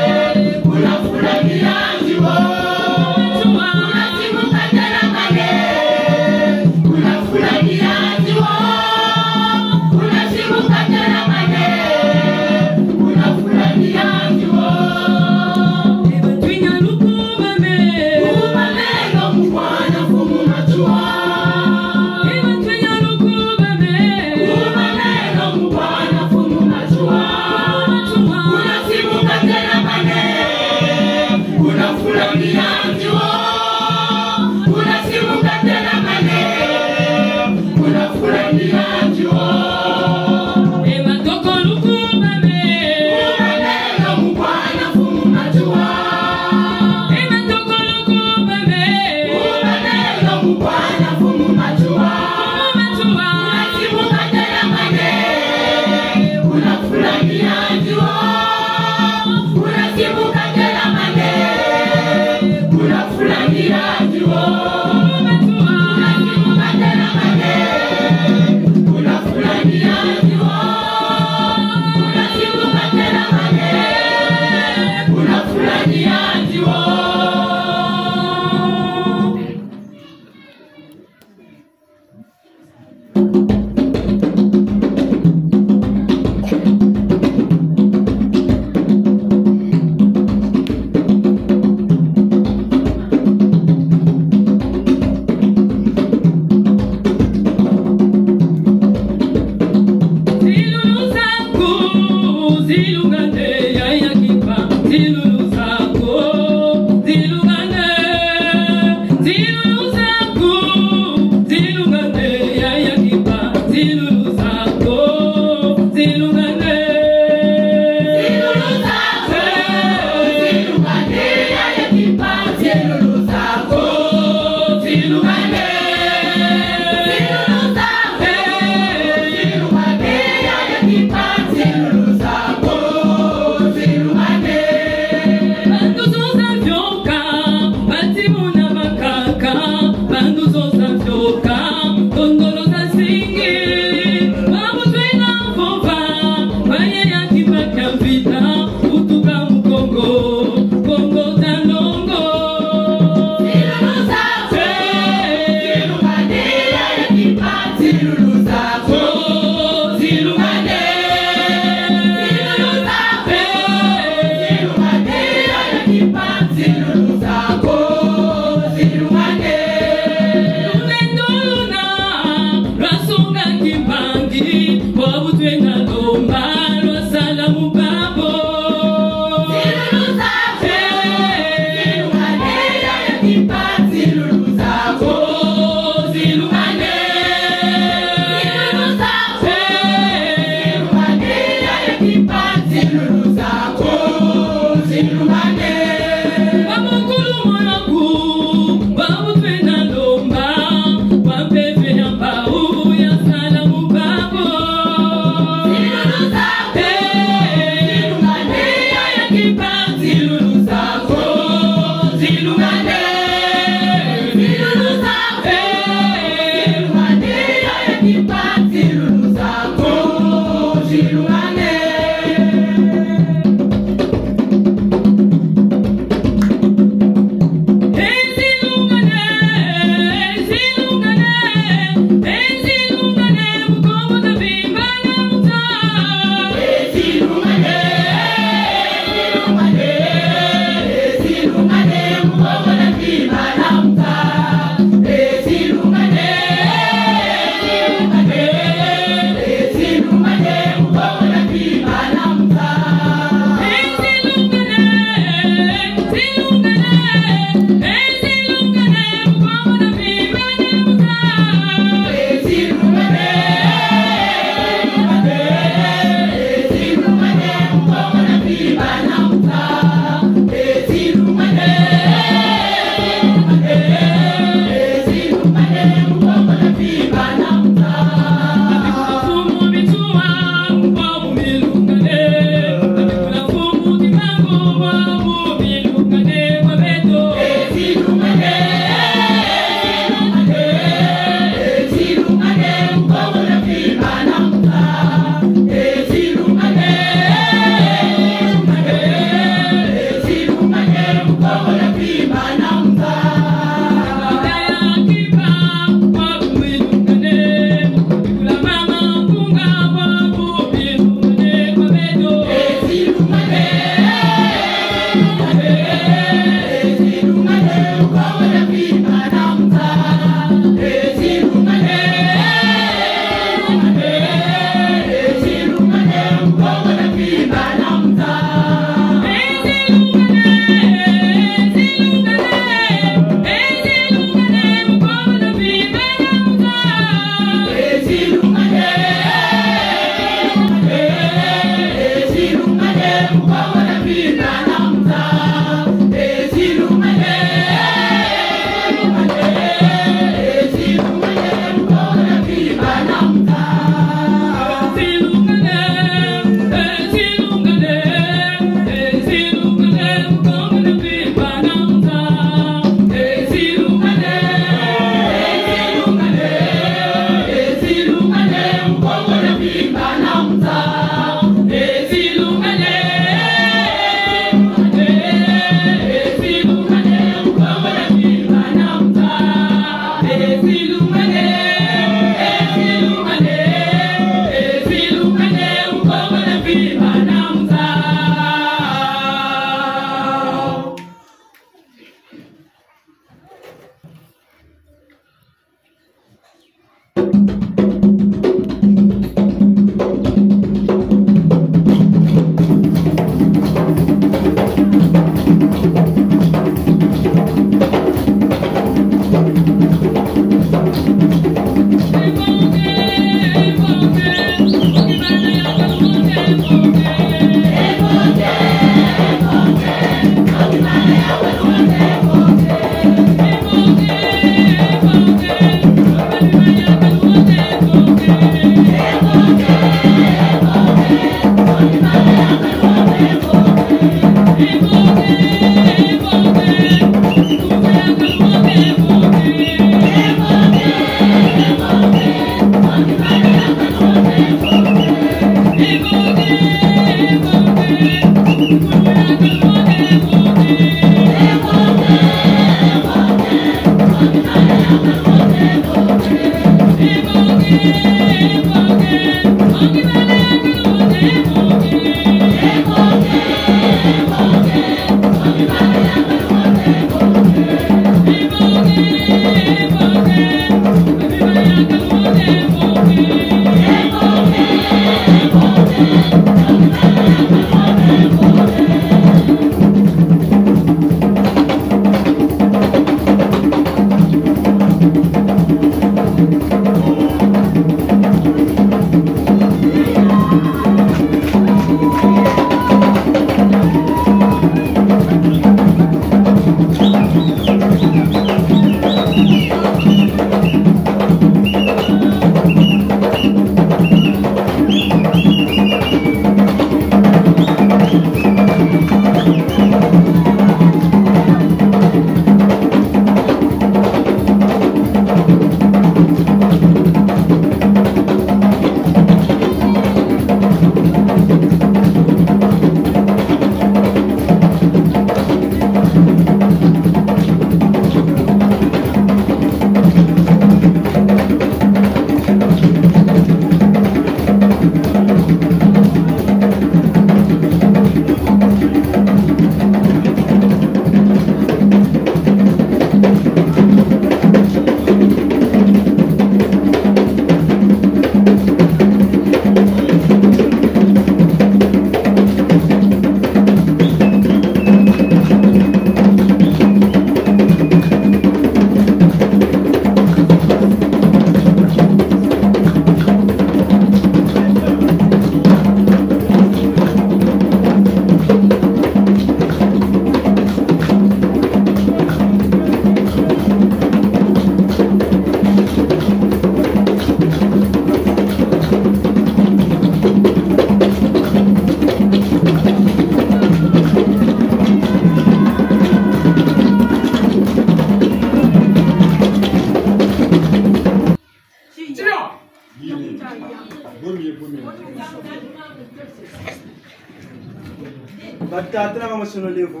Solo levo.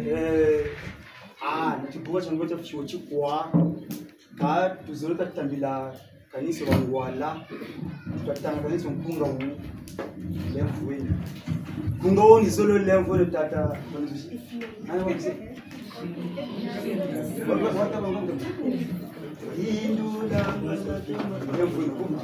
Eh, ah, na kibunga kya Ngwete fioti kwa. Ka tuzolo tatambila kanisa wa Ngwala. Tatanga kanisa nkunga wu. Levo wena. Nkunga wu ni zolo levo wena tata. Nani wa mzee? Indula. Levo wena.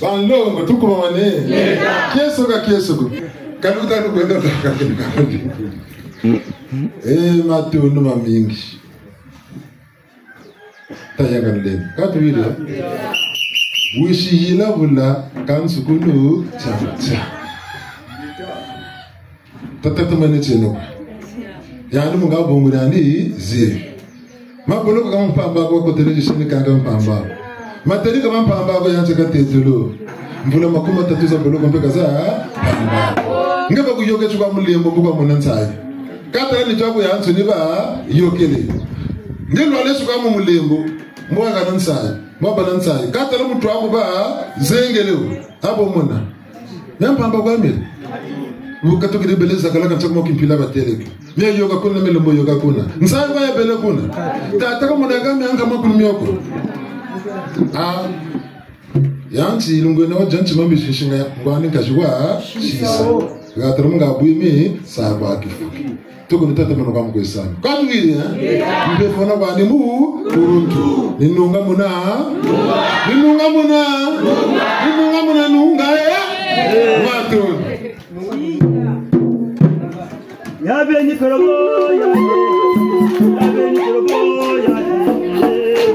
Banlongo, tukubamane. Kieso ka kieso ko. Kaluta lukwenda. Eh, matondo mamingi. Tayanga ndeni. Katuwidi. Wishi yila bula kansukunu cha cha. Tata tumane cheno. Yandi mu nga bungu yandi zi. Maboloko ka ma mpamba ko, kotele jisini kanga ma mpamba. Matadi ka ma mpamba ko, yansi katetelo. Mvula makumi matatu za boloko mpe ka za mpamba. Nge ba kuyoka suka mulembo bu kamona nsayi. Katala nitu aku yansi ni bayokele. Nge lwala suka mu mulembo, mbo kana nsayi, mbo bana nsayi. Katala mutu aku bazengele wo. Abo mona. Mia mpamba kwa mele. Bukatukidi bele zakala kansi kuma kimpila bateleke. Mia yoka kuna, mele mbo yoka kuna. Nsayi kwa ya bele kuna. Tata kamona ka mia nkama kunu mioko. Ah. Yansi ilungu ena wa jansi mambi shinga ngwani nkazi wa sisa. Gatara munga bwimi sa kwa kifuki. Tuku ni tata mono kwa mkwe sana. Kwa ngiri, eh? Mpe fona kwa ni mu, kuruntu. Ni nunga muna. Ni nunga muna. Ni nunga muna nunga, eh? Watu. Ya beni korobo, ya beni korobo, ya beni.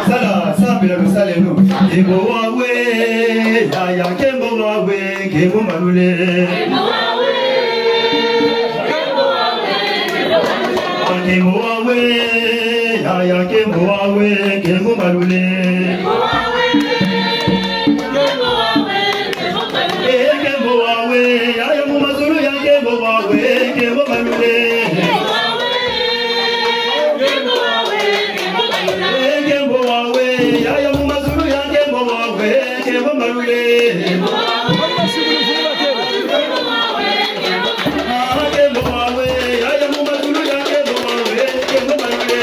Sala, sambila lusalelo. Nkembo wawe, yaya, nkembo wawe, nkembo malule. Nkembo wawe, yaya, nkembo wawe, nkembo malule. Eh, nkembo wawe, yaya mu mazulu ya nkembo wawe, nkembo malule. Eh, nkembo wawe, yaya mu mazulu ya nkembo wawe, nkembo malule. Ah, nkembo wawe, yaya mu mazulu ya nkembo wawe, nkembo malule.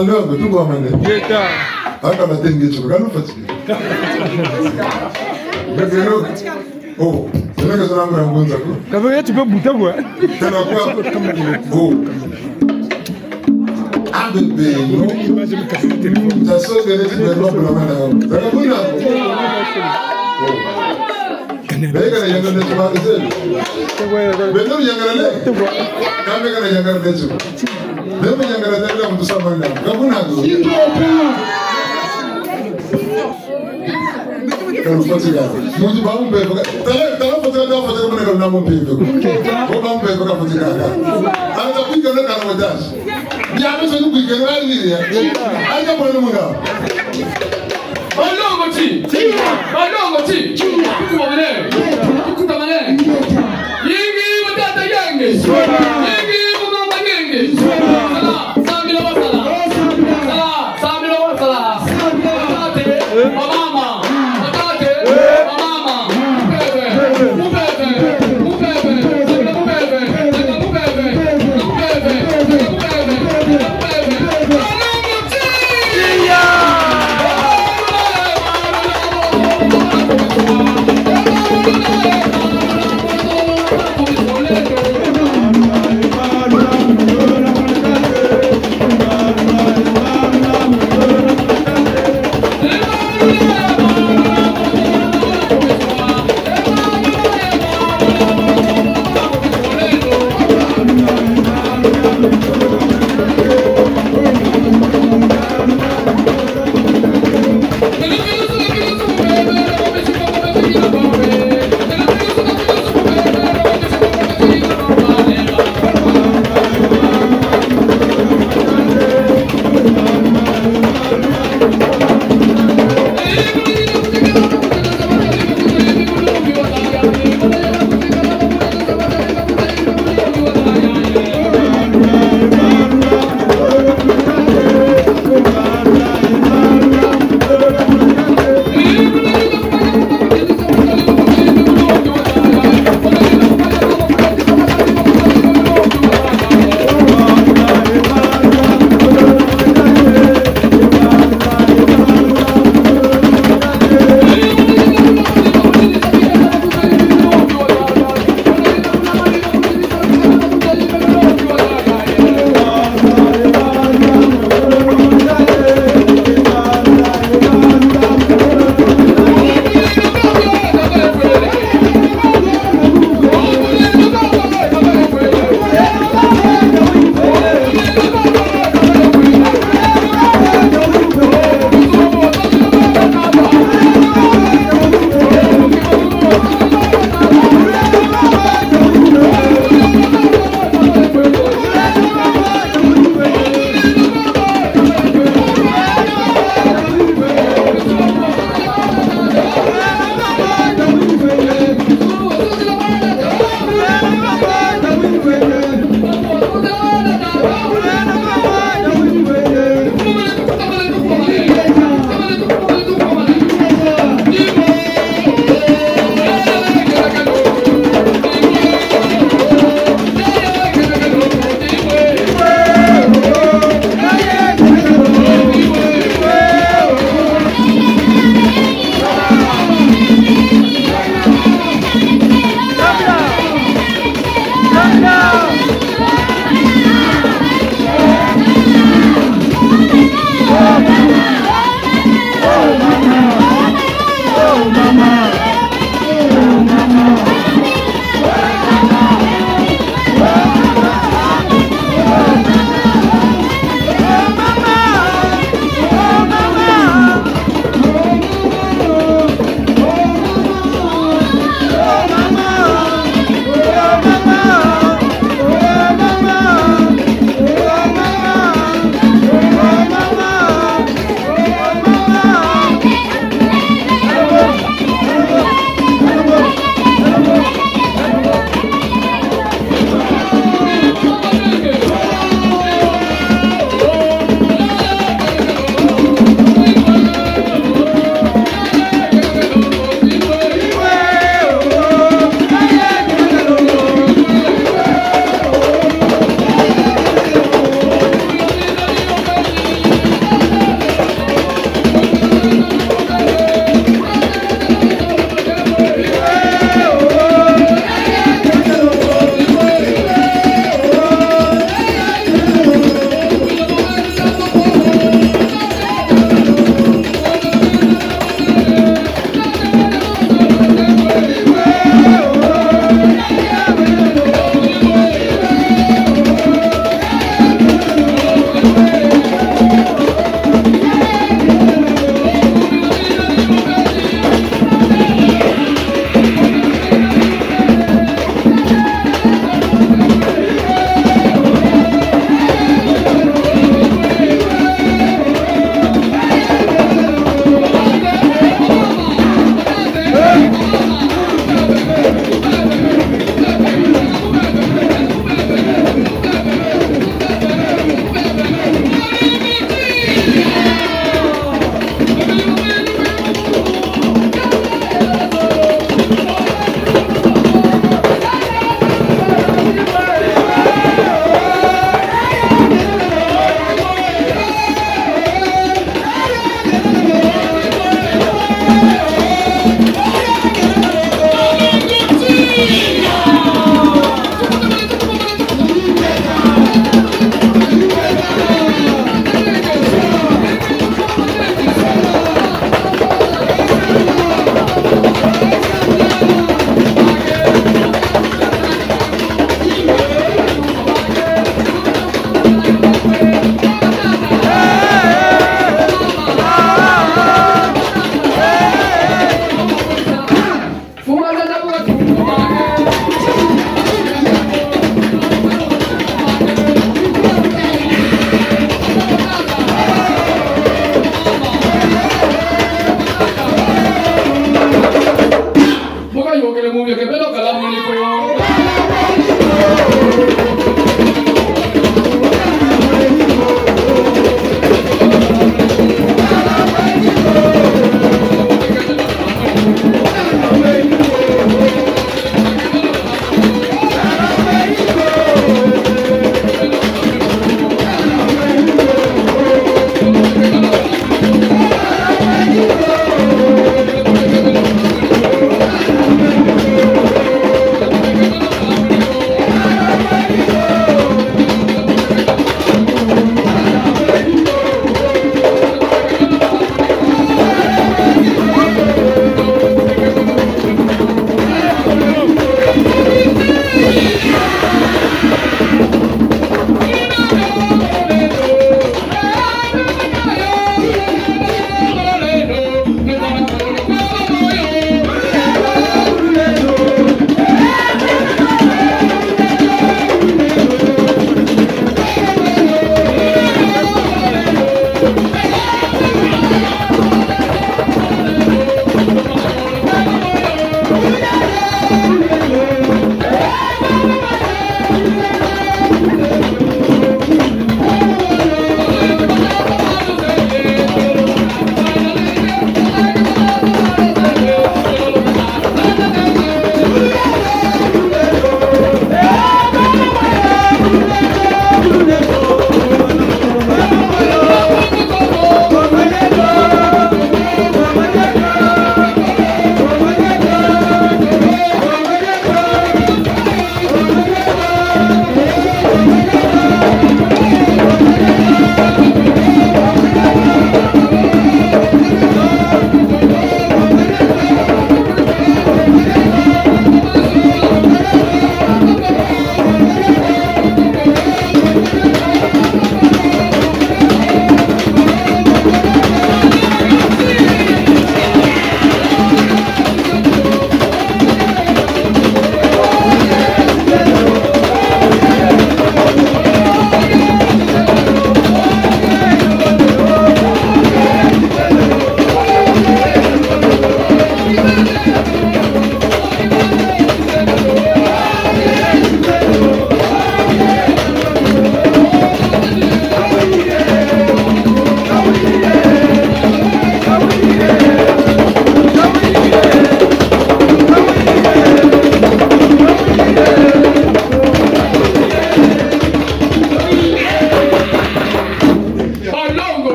Alors, mais tout va manger. Yeta. Ah, quand la tengue, tu regardes, fatigué. Mais c'est nous. Oh, c'est vrai que ça m'a un bon coup. Quand même, tu peux bouter, quoi. T'as la quoi? Oh. Ah, bébé, non. T'as sauté les petits bébés pour la main. T'as la boule, là. Oh. Beka na yanga na tuba zeli. Beno yanga na le. Kambe kana yanga na tu. Beno yanga na tanga mutu sambanga. Kabuna. Kalu fatika. Mutu ba mpeve. Tala, tala fatika, tala fatika, muna kalu na mpeve. Ko ba mpeve ka fatika. Ata pika na kana matashi. Ya mesa ni kuike na ni ya. Ata kwa muna. Balongo ti. Balongo ti. Kukutamane. Kukutamane. Yingi batata yenge. Yingi bamama yenge. Sala, sambila wasala. Sala, sambila wasala. Batate, bamama. Batate, bamama. Mupeve, mupeve, mupeve, mupeve, mupeve, mupeve.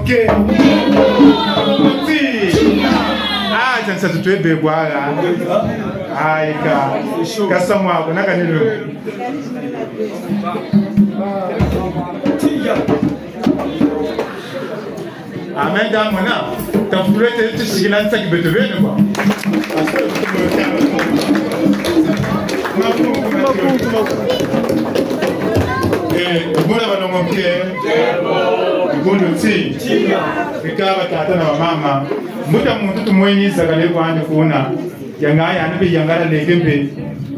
Ke. Ah, tiansa tutwe begwala. Aika. Kasa mwa kuna kanilo. Amen, da mona. Tafulete tusikila nsaki beto bene kwa. Eh, buna balongo ke. Bundu ti. Bika batata na bamama. Mbuta muntu tumweni zakale kwandi kuna. Yanga yani mpe yangala leke mpe.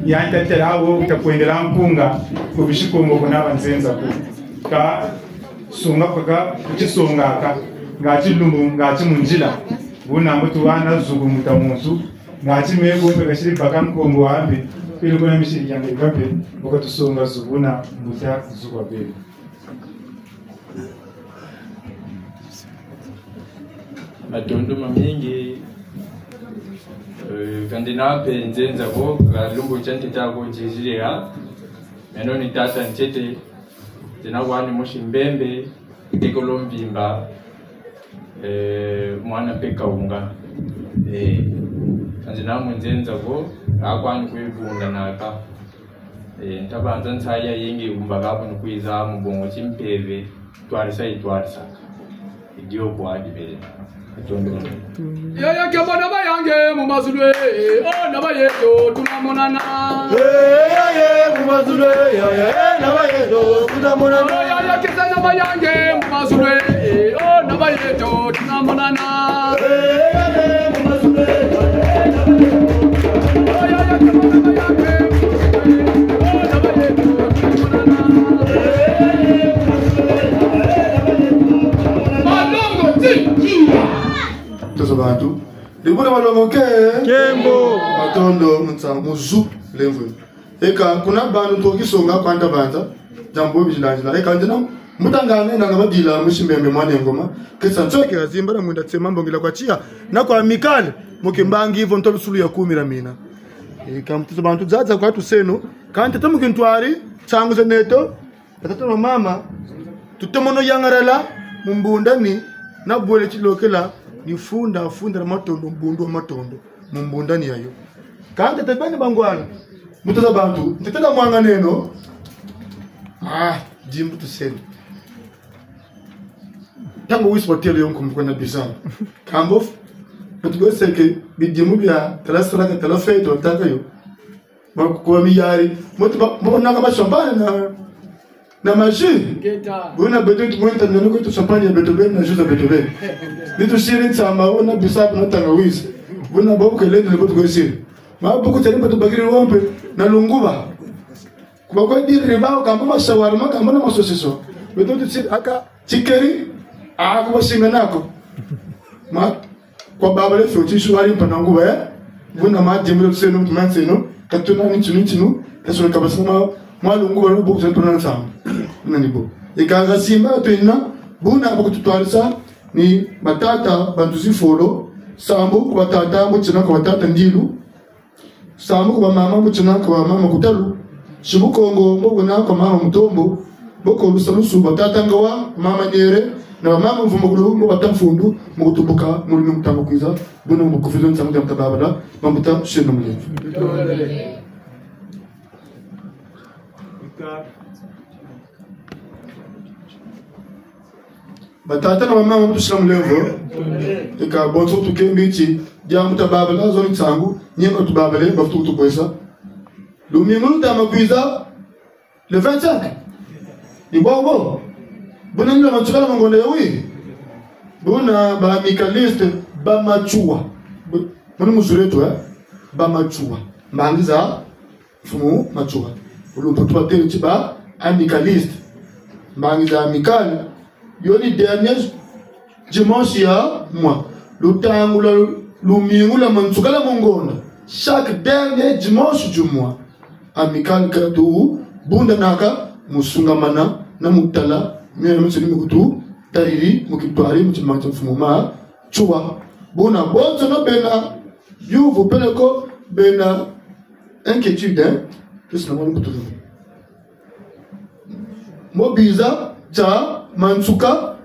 Yandi tatela wo takwendela mpunga. Ku bisi Kongo kuna banzenza ku. Ka sunga kaka, kutisongaka. Ngati lumbu, ngati mu nzila. Buna mbutu wana zuku mbuta muntu. Ngati me ko mpe kasiri baka nkongo ambe. Pili kuna misiri yanga ikambe. Baka tusonga zukuna mbuta zuku abele. Matondo mamingi. Eh, ka ndina mpe nzenza ko, ka lumbu kia ntete ko nzizile ya. Meno ni tata ntete, nzina kwani Mosi Mbembe, tekolo Mvimba, eh, mwana mpe Kaunga. Eh, ka nzina mu nzenza ko, akwani kwibunda naka. Eh, ntabanza nsayi yayingi umba kapu ni kwiza mu bongo ti mpeve, twarisa itwarisa. Idio kwa dibele. Atondo. Yaya kembo na bayange mu mazulu, eh, oh, na bayeto tunamonana. Eh, yaya, mu mazulu, eh, yaya, eh, na bayeto tunamonana. Oh, yaya kesa na bayange mu mazulu, eh, oh, na bayeto tunamonana. Eh, yaya, mu mazulu, eh, yaya, eh, na bayeto. Oh, yaya kembo na bayange mu mazulu, eh, oh, na bayeto tunamonana. Balongo ti. Tozo bantu. Dibuna balongo ke. Kembo. Matondo, mutsa, muzu, lemvwe. Eka, kuna bantu tokisonga kwanta banza. Jambo bizilanzila. Eka, ndina, mutangane na ngabadila, Mosi Mbembe mwana Ngoma. Kesa nsoke ya zimba na mwinda tsema mbongila kwa tia. Na kwa Amicale, mu kimbangi vo ntolo sulu ya kumi na mina. Eka, mtozo bantu zaza kwa tuseno. Kanta tamu kintwari, tsangu za neto. Batata na bamama, tutomono yangalala, mu mbundani, na bwele tilokela, ni funda, funda na matondo, mbundu wa matondo, mu mbundani yayo. Kanta tabeni bangwala, mbuta za bantu, ntete na mwanganeno. Ah, dimbu tuseni. Ntangu wisi batele yo nkumbu kwenda bizana. Kambo, batugweseke bidimu bia tala salaka, tala feto, wataka yo. Ba-, kwa miyari. Moto ba-, ba-, naka ba champagne na, na ma jus. Ngeta. Buna beto tumwenta nanu kwetu champagne ya beto beni na jus za beto beni. Nitusiri nsamba, ona bisabu na tangawizi. Buna babu kelele ni botu kwesiri. Mabuku tani beto bakiri wompe na lunguba. Kuba kwe diri ribao kamba ma shawarma, kamba na ma saucisson. Beto tusiri aka tikeri, ah, kuba singa nako. Ma Kwa babale fioti suwari mpanangu, eh? Buna ma dimbilo tuseno, tumanseno, katuna ni tunu, tunu, kasuna kabasama, mwa lungu balo buku tuna nsamba. Buna ni bo. Ikanga simba twina, buna bakututwarisa, ni batata, bantu zifolo, sambu kwa batata, mutina kwa batata ndilu, sambu kwa bamama, mutina kwa bamama kutalu. Sibu Kongo, mbo kuna kwa mama Mutombo, mbo ko Lusalusu, batata Ngawa, mama Nyere, na mama Mvumbukulu, mbo bata mfundu, mu kutubuka, mu lumi mutamba kwiza, buna mu kufiza nsangu dia mutababala, mambuta, sheno mule. Batata na bamama, mutusila mulemvo. Eka bonso tukembi ti, diambu tababala, zo ni nsangu, nyengo tubabale, bafutu kutubwesa. Lumingu lutama kwiza, le vingt-cinq. Ni bobo. Buna nilo Matsoua na mangonda ya wi. Buna ba amicalistes, ba Matsoua. Bu-, buna muzulu eto, eh? Ba Matsoua. Mbangi za Mfumu Matsoua. Ulu mputu batele ti ba amicalistes. Mbangi za Amicale. Yo ni dernier dimanche ya mois. Lutangu lwa lumingu lwa mansukala mu ngonda. Chaque dernier dimanche du mois. Amicale katubundanaka mu sungamana na mu tala miamiansoni mi kututariri, mu kitwari, mu timanga tia Mfumu Matsoua. Buna bonso na bena yuvu peleko bena inquiétude, hein? Tusina mwa lukutulu. Mo biza tia mansuka,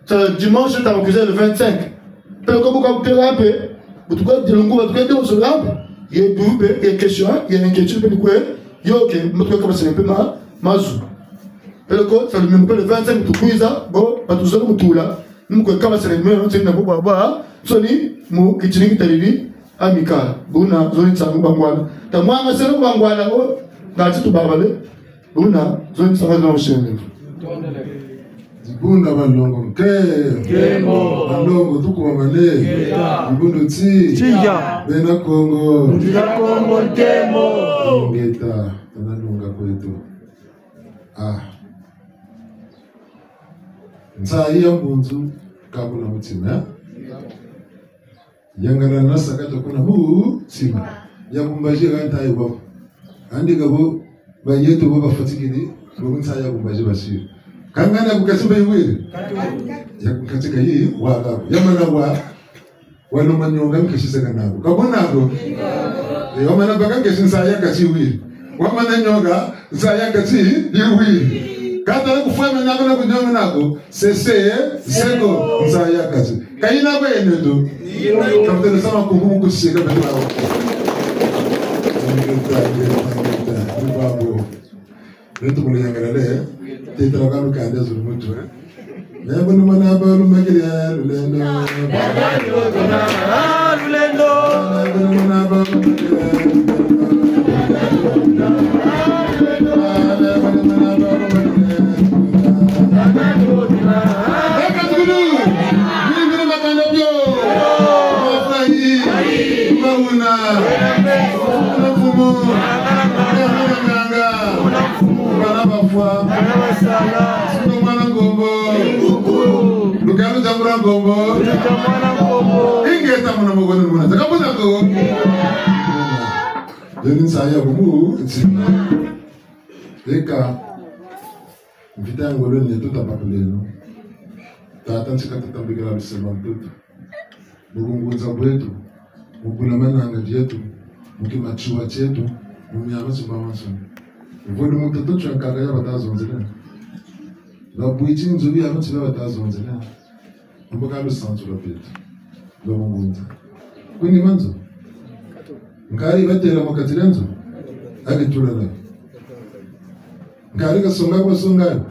Sala dimanche, ntangu kwiza le vingt-cinq. Peleko bu ka kutela mpe, bu tukwe dilungu, bu tukwe dilungu mpe. Ye bu mpe, ye question, ye inquiétude mpe ni kwe, yo ke, mbo tukwe kabasele mpe ma, mazu. Peleko, sala lumingu mpe le vingt-cinq, bu tukwiza, bo, ba tuzolo mu tula. Mu kwe kabasele mpe, nsoni na bo baba, nsoni mu kitini kitadidi, Amicale. Buna, zoni nsangu bangwala. Ta mwanga selo bangwala, o, ngati tubabale. Buna, zoni nsangu zona ushende. Dibundu banlongo nke. Nkembo. Banlongo tukuwa mane. Ngeta. Dibundu ti. Tiya. Bena Kongo. Nzila Kongo nkembo. Ngeta, tuna lunga kwetu. Ah. Nsayi ya mbunzu, ka kuna mutima, eh? Yangana na saka to kuna mutima. Ya kumbaji ga ntayi bo. Andi ga bo, ba yeto bo bafatikidi, bo nsayi ya kumbaji basiri. Kangana ku kati mpe iwiri. Ya ku kati kayi, wa ga. Ya mana wa. Wano manyonga nkesi saka nako. Ka bo nako. E, wamana baka nkesi nsayi ya kati iwiri. Wamana nyonga nsayi ya kati iwiri. Kata na kufwa me nako na kunyonga nako. Sese, seko, nsayi ya kati. Ka ina ko ene tu. Kapitene sama kuku mukusika bete bawo. Ngeta, ngeta, ngeta. Ni babo. Beto muli yangalele, eh? Titela kanu kanda zulu mutu, eh? Ne bunu mana ba lumakili ya lulendo. Lulendo. Ne bunu mana ba lumakili ya lulendo. Ne bunu mana ba lumakili ya lulendo. Baka tukulu. Bini bini makanda bio. Mafai. Mauna. Kuna fumu. Kuna nganga. Bana bafwa. Sito mwana ngombo. Lukalu tambula ngombo. Ingeta muna mugoni muna. Taka muna ko. Yeni nsayi ya kumu. Eka. Mvita ya ngolo ni tuta bakuleno. Tata nsi katutambikila lusema ntoto. Mu bungunza bweto, mu bula mananga dieto, mu kimatsua kieto, mu miama tsimba mansoni. Vodi mu toto tsia nkaka ya batazonzela. Babwiti nzobi ya batsi batazonzela. Mboka lusansu lwa beto. Lwa bungunza. Kuni manzo. Nkari batela mu kati dia nzo. Abitula na. Nkari kasonga ko songa.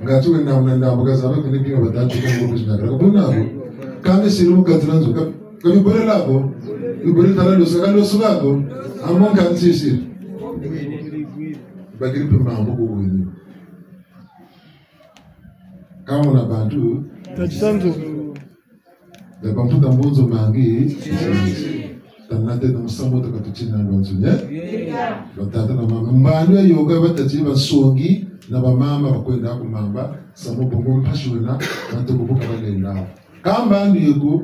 Ngati wenda muna ndambu kazaba kuni binga batatu kwa nguvu zina. Ka buna ko. Kame siri mu kati dia nzo. Ka, ka bibole lako. Bibole tala losa ka losa lako. Amo nkansi siri. Bakiri mpe mambu ko wini. Ka muna bantu. Tati santu. Ya bamputa mbunzu mangi. Tanate na musamu to katutina lwanzu, ye? Batata na mama. Mbandu ya yoka batati basongi na bamama bakwenda ku mamba, samu bongo mpasi wena, matuku bu ka balenda. Ka mbandu yeko,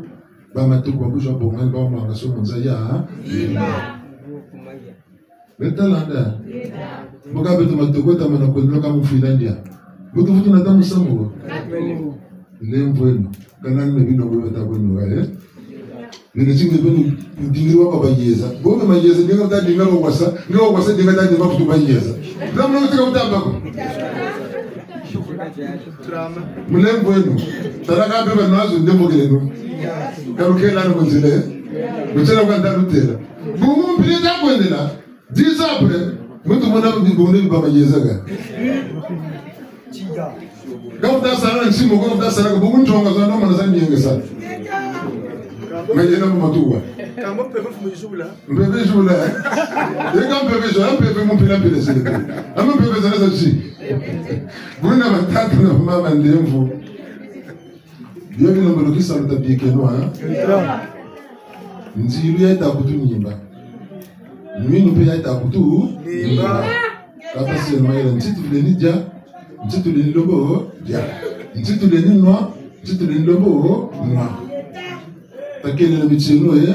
ba matuku ba kuzwa bonga, ba mwanga so mu nza ya. Beta landa. Mboka beto matoko ta mana kwendela ka mu fila ndia. Mutu futu na ta musamu. Lemvweno. Kana ni bino bo beta kweno, eh? Bino tingi bino ndingi wa kwa bayeza. Bo na mayeza, ndinga ta dinga kwa wasa, ndinga kwa wasa, ndinga ta dinga kutu bayeza. Namna kutika kutamba ko. Mulemvweno. Tala ka beba nazo ndembo keleno. Kalukela no nzile. Mutela kwa ndarutela. Bungu mpila ta kwendela. Dix ans après, muntu mona mu bibundu bi ba mayeza ga. Ka uta sala nsimu, ka uta sala ka bungu ntonga za no mana za nyenge sa. Mayela mu matuwa. Kamba mpeve mfumu yizubula. Mpeve yizubula, eh? Ye ka mpeve zo, mpeve mu mpila mpila sele. Ama mpeve zana za si. Buna batata na mama ndemvu. Bio bino mbo lukisa luta biekenwa, eh? Nzilu ya ita kutu nyimba. Nwinu mpe ya ita kutu nyimba. Kata sel mayela, nti tuleni dia, nti tuleni lombo dia, nti tuleni nwa, nti tuleni lombo nwa. Takelela mitieno, eh?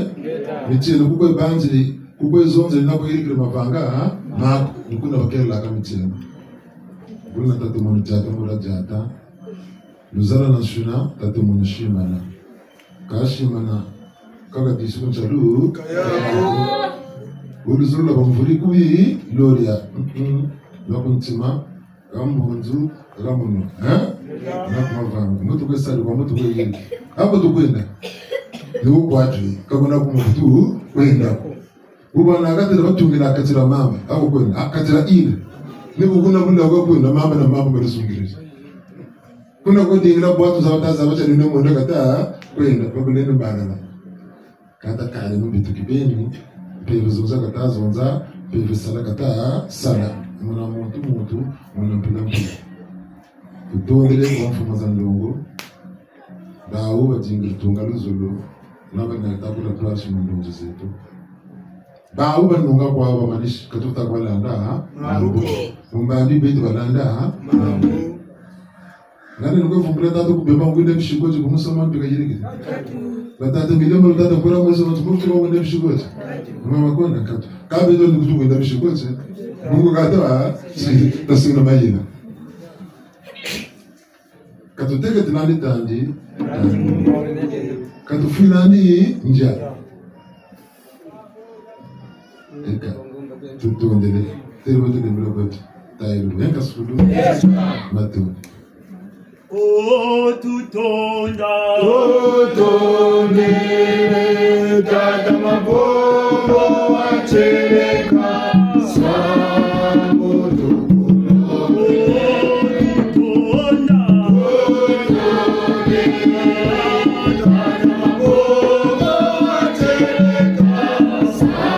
Mitieno kukwe banzili, kukwe zonzili na kwe irikile mavanga, ha? Maku, ni kuna bakelela ka mitieno. Buna tatu mwana diata, mwana diata. Luzala na nsuna, tatu mwana simana. Ka simana, kaka disu ku nsalu. Kaya. Uluzulu la bamvuri kubi, gloria. Mm-mm. Lwa ku ntima, ka mbunzu, ka munu. Eh? Na ku mavanga. Muntu kwe sala, kwa muntu kwe yingi. Ako tukwenda. Ni wo kwatu. Ka kuna ku muntu kwenda. Uba na katira batungila katira mamba. Ako kwenda. Akatira ile. Ni kuna bula kwa kwenda mamba na mamba balisungirisa. Kuna kudingila bwatu za bata za bacha nino mwenda kata kwenda. Kwa kuleni mbadala. Kata kale mu bitu kibeni, mpeve zonza kata zonza, mpeve sala kata sala. Muna muntu muntu, muna mpila mpila. Tutondele kwa mfumu za nlongo, bawu badingila tunga luzolo, na bana takula place mu ndonzi zeto. Bawu banunga kwa bamanisi, katuta kwa landa, ha? Mambu. Mumbandi beto balanda, ha? Mambu. Ngani nukwe vumbula tata kubema ngwina bishikoti kumusoma mpika yirikiti. Batata milemo tata kura mwese watu kutu kwa ngwina bishikoti. Mama konda katu. Kabe ndo nikutu ngwina bishikoti. Mungu kata wa, si, tasina mayina. Katu teke tinani tandi. Katu finani nja. Eka. Tutondele. Tele bote de mlo bote. Tayo. Eka sulu. Matu. O tutonda. Tutondele, tata Mabongo wa Teleka, sambu tukulombe. O tutonda. Tutondele, tata Mabongo wa Teleka, sambu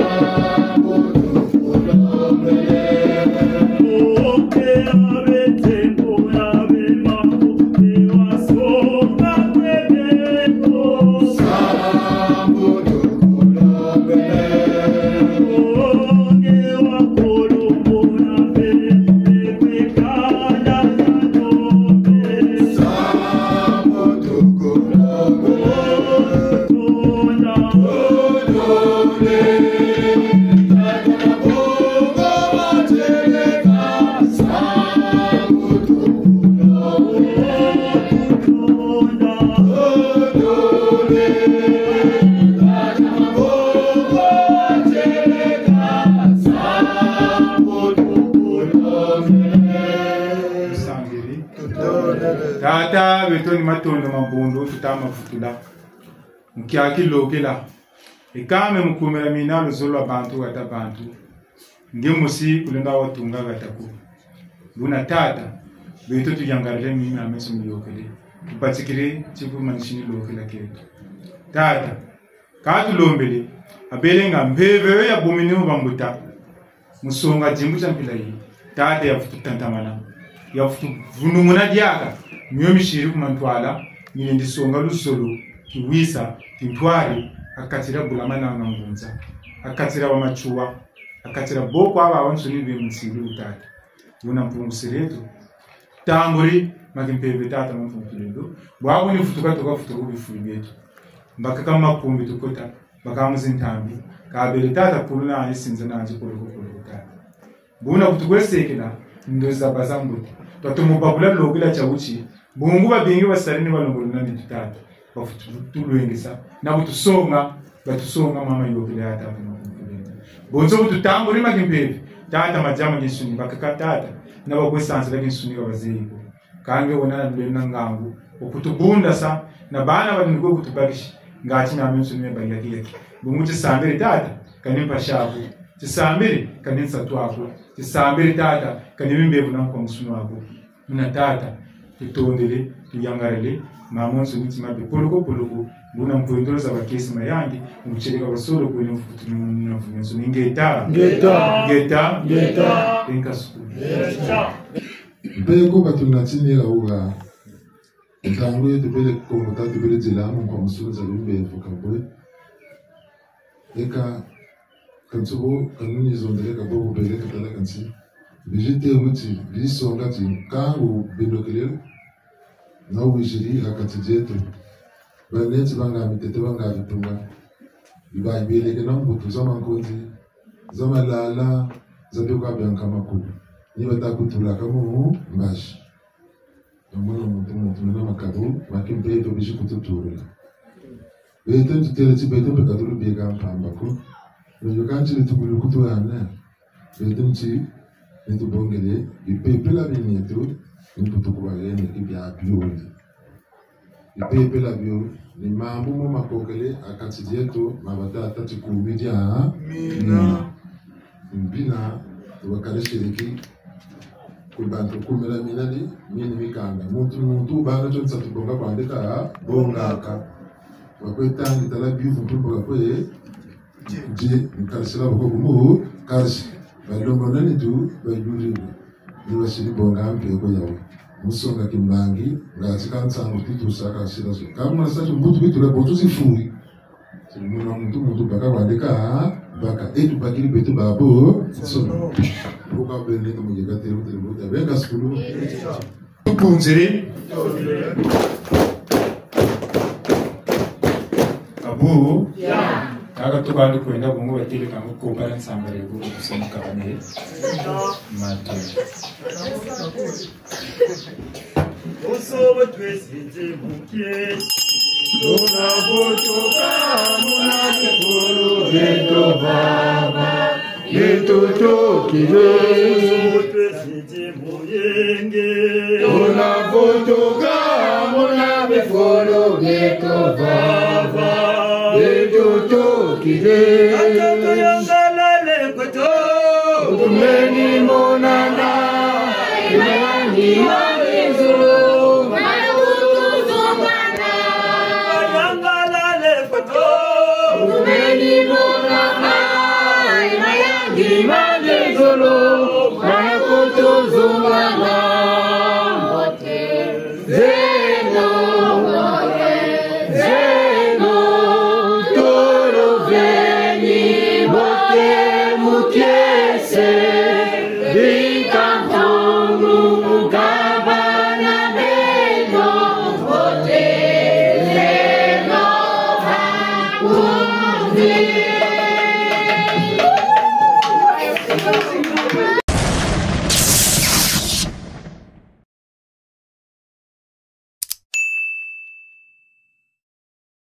Nsangiri. Tata, beto ni matondo mabundu, tuta mavutula. Mu kiaki lokela. E kame mu kumela mina luzolo lwa bantu, wata bantu. Nge mosi kulenda watunga gata ku. Buna tata, beto tuyangalele mina meso miyokele. Tupatikile tiku manisini lokela keto. Tata, ka tulombele, abele nga mpeve yo ya bomene mu bambuta. Mu songa dimbu dia mpila yi, tata yavutu tantamana. Yavutu vunumuna diaka, mio misiri ku mantwala, milendi songa luzolo, kiwisa, kintwari, a kati dia Bula Mananga Ngunza, a kati dia ba Matsoua, a kati dia bo kwa babansoni be mu nsilu tata. Buna Mpungu Seleto. Tamburi, ma kimpeve tata ma Mpungu Tulendo. Bwabu ni vutuka tuka vutuka ku bifulu bieto. Mbakaka makumbi tukota, mbakaka mu zintambi. Kabele tata kuluna anyi sinza na anyi koloko koloko tata. Buna kutukwesekela, ndozi za baza mbuta. Twatomo babula lokela kia uti. Bungu babingi basari ni balongolo na nitu tata. Bavutu tulwengesa, na kutusonga, batusonga mama yokela ya tata na kumpulenda. Bonso kututambuli ma kimpeve, tata madiama kinsuni, bakaka tata, na bakwe sansila kinsuni ka bazeyi ko. Kange wena na lulendo na ngangu, okutubundasa, na bana bani kwe kutubakisi, ngati na minsuni me bayaki yaki. Bungu tisambiri tata, kani mpasi aku. Tisambiri, kani nsatu aku. Tisambiri tata, kani mimbevu na nkwa musunu aku. Muna tata, tutondele, tuyangalele, mamonso miti mabe poloko poloko, buna mpwendolo za bakesi mayangi, mu tieleka basolo kwene mfutu ni muna mfutu ni ngeta. Ngeta. Ngeta. Ngeta. Enka suku. Ngeta. Mpe ko batunatini ya uga. Ntangu ye tubele Kongo ta tubele dila mu kwa musulu za lumbe vuka bwe. Eka, kansi bo, kanu ni zondele ka bo bele katala kansi. Bijite muti, bisonga ti, kangu bindokele, na wiziri ha kati dieto. Baneti banga mitete banga bitunga. Biba bibeleke na mbutu za mankonzi, za malala, za bioka bia nkama kulu. Ni bata kutula ka mu mbazi. Amona muntu, muntu mena makabu, ma kimpeve bisi kututulula. Beto tutele ti beto mpe katulu bieka mpamba ko. Beto kansi ni tukulu kutu ane. Beto nti ni tubongele, bipepela bineto, Ni mputu kuba yene ki bia biole. Ipepela bio, ni mambu mo makokele a kati dieto, ma batata ti kumi dia mina. Mina. Mbina, wakale shiriki, ku bantu kumela mina di, mini mikanda. Muntu, muntu, bana cho nsatu bonga kwandi ka, bongaka. Wakwe tangi tala biuvu mpimpa kakwe, je, nkarisila boko kumu, karisi. Balombo nani tu, bayuri. Ni basiri bonga mpe ko yawe. Musonga kimbangi, nga tika nsangu titu saka sila so. Kama sa tu mbutu bitu la botu si furi. Muna muntu, muntu baka wandika, baka etu bakiri betu babo, so. Boka bene to mujeka teru teru boka, beka sukulu. Tukunziri. Abu. Ya. Kaka tubandi kwenda bungu batile kangu kopara nsambale bungu kusomuka bane. Matu. Bonso bo twesi nzimbu kiese. Tuna butuka muna bikulu bieto vava, bieto tokile. Bonso bo twesi nzimbu yenge. Tuna butuka muna bikulu bieto vava, bieto tokile. Ataka yangalale kweto. Utumeni monana, imayangi mangizulu, makutu zungana. Yangalale kweto. Utumeni monana, imayangi mangizulu, makutu zungana. Zeno, zeno, tolo veni, bote mu kiese, bika mpungu, kabana beno, bote, zeno, bakundi.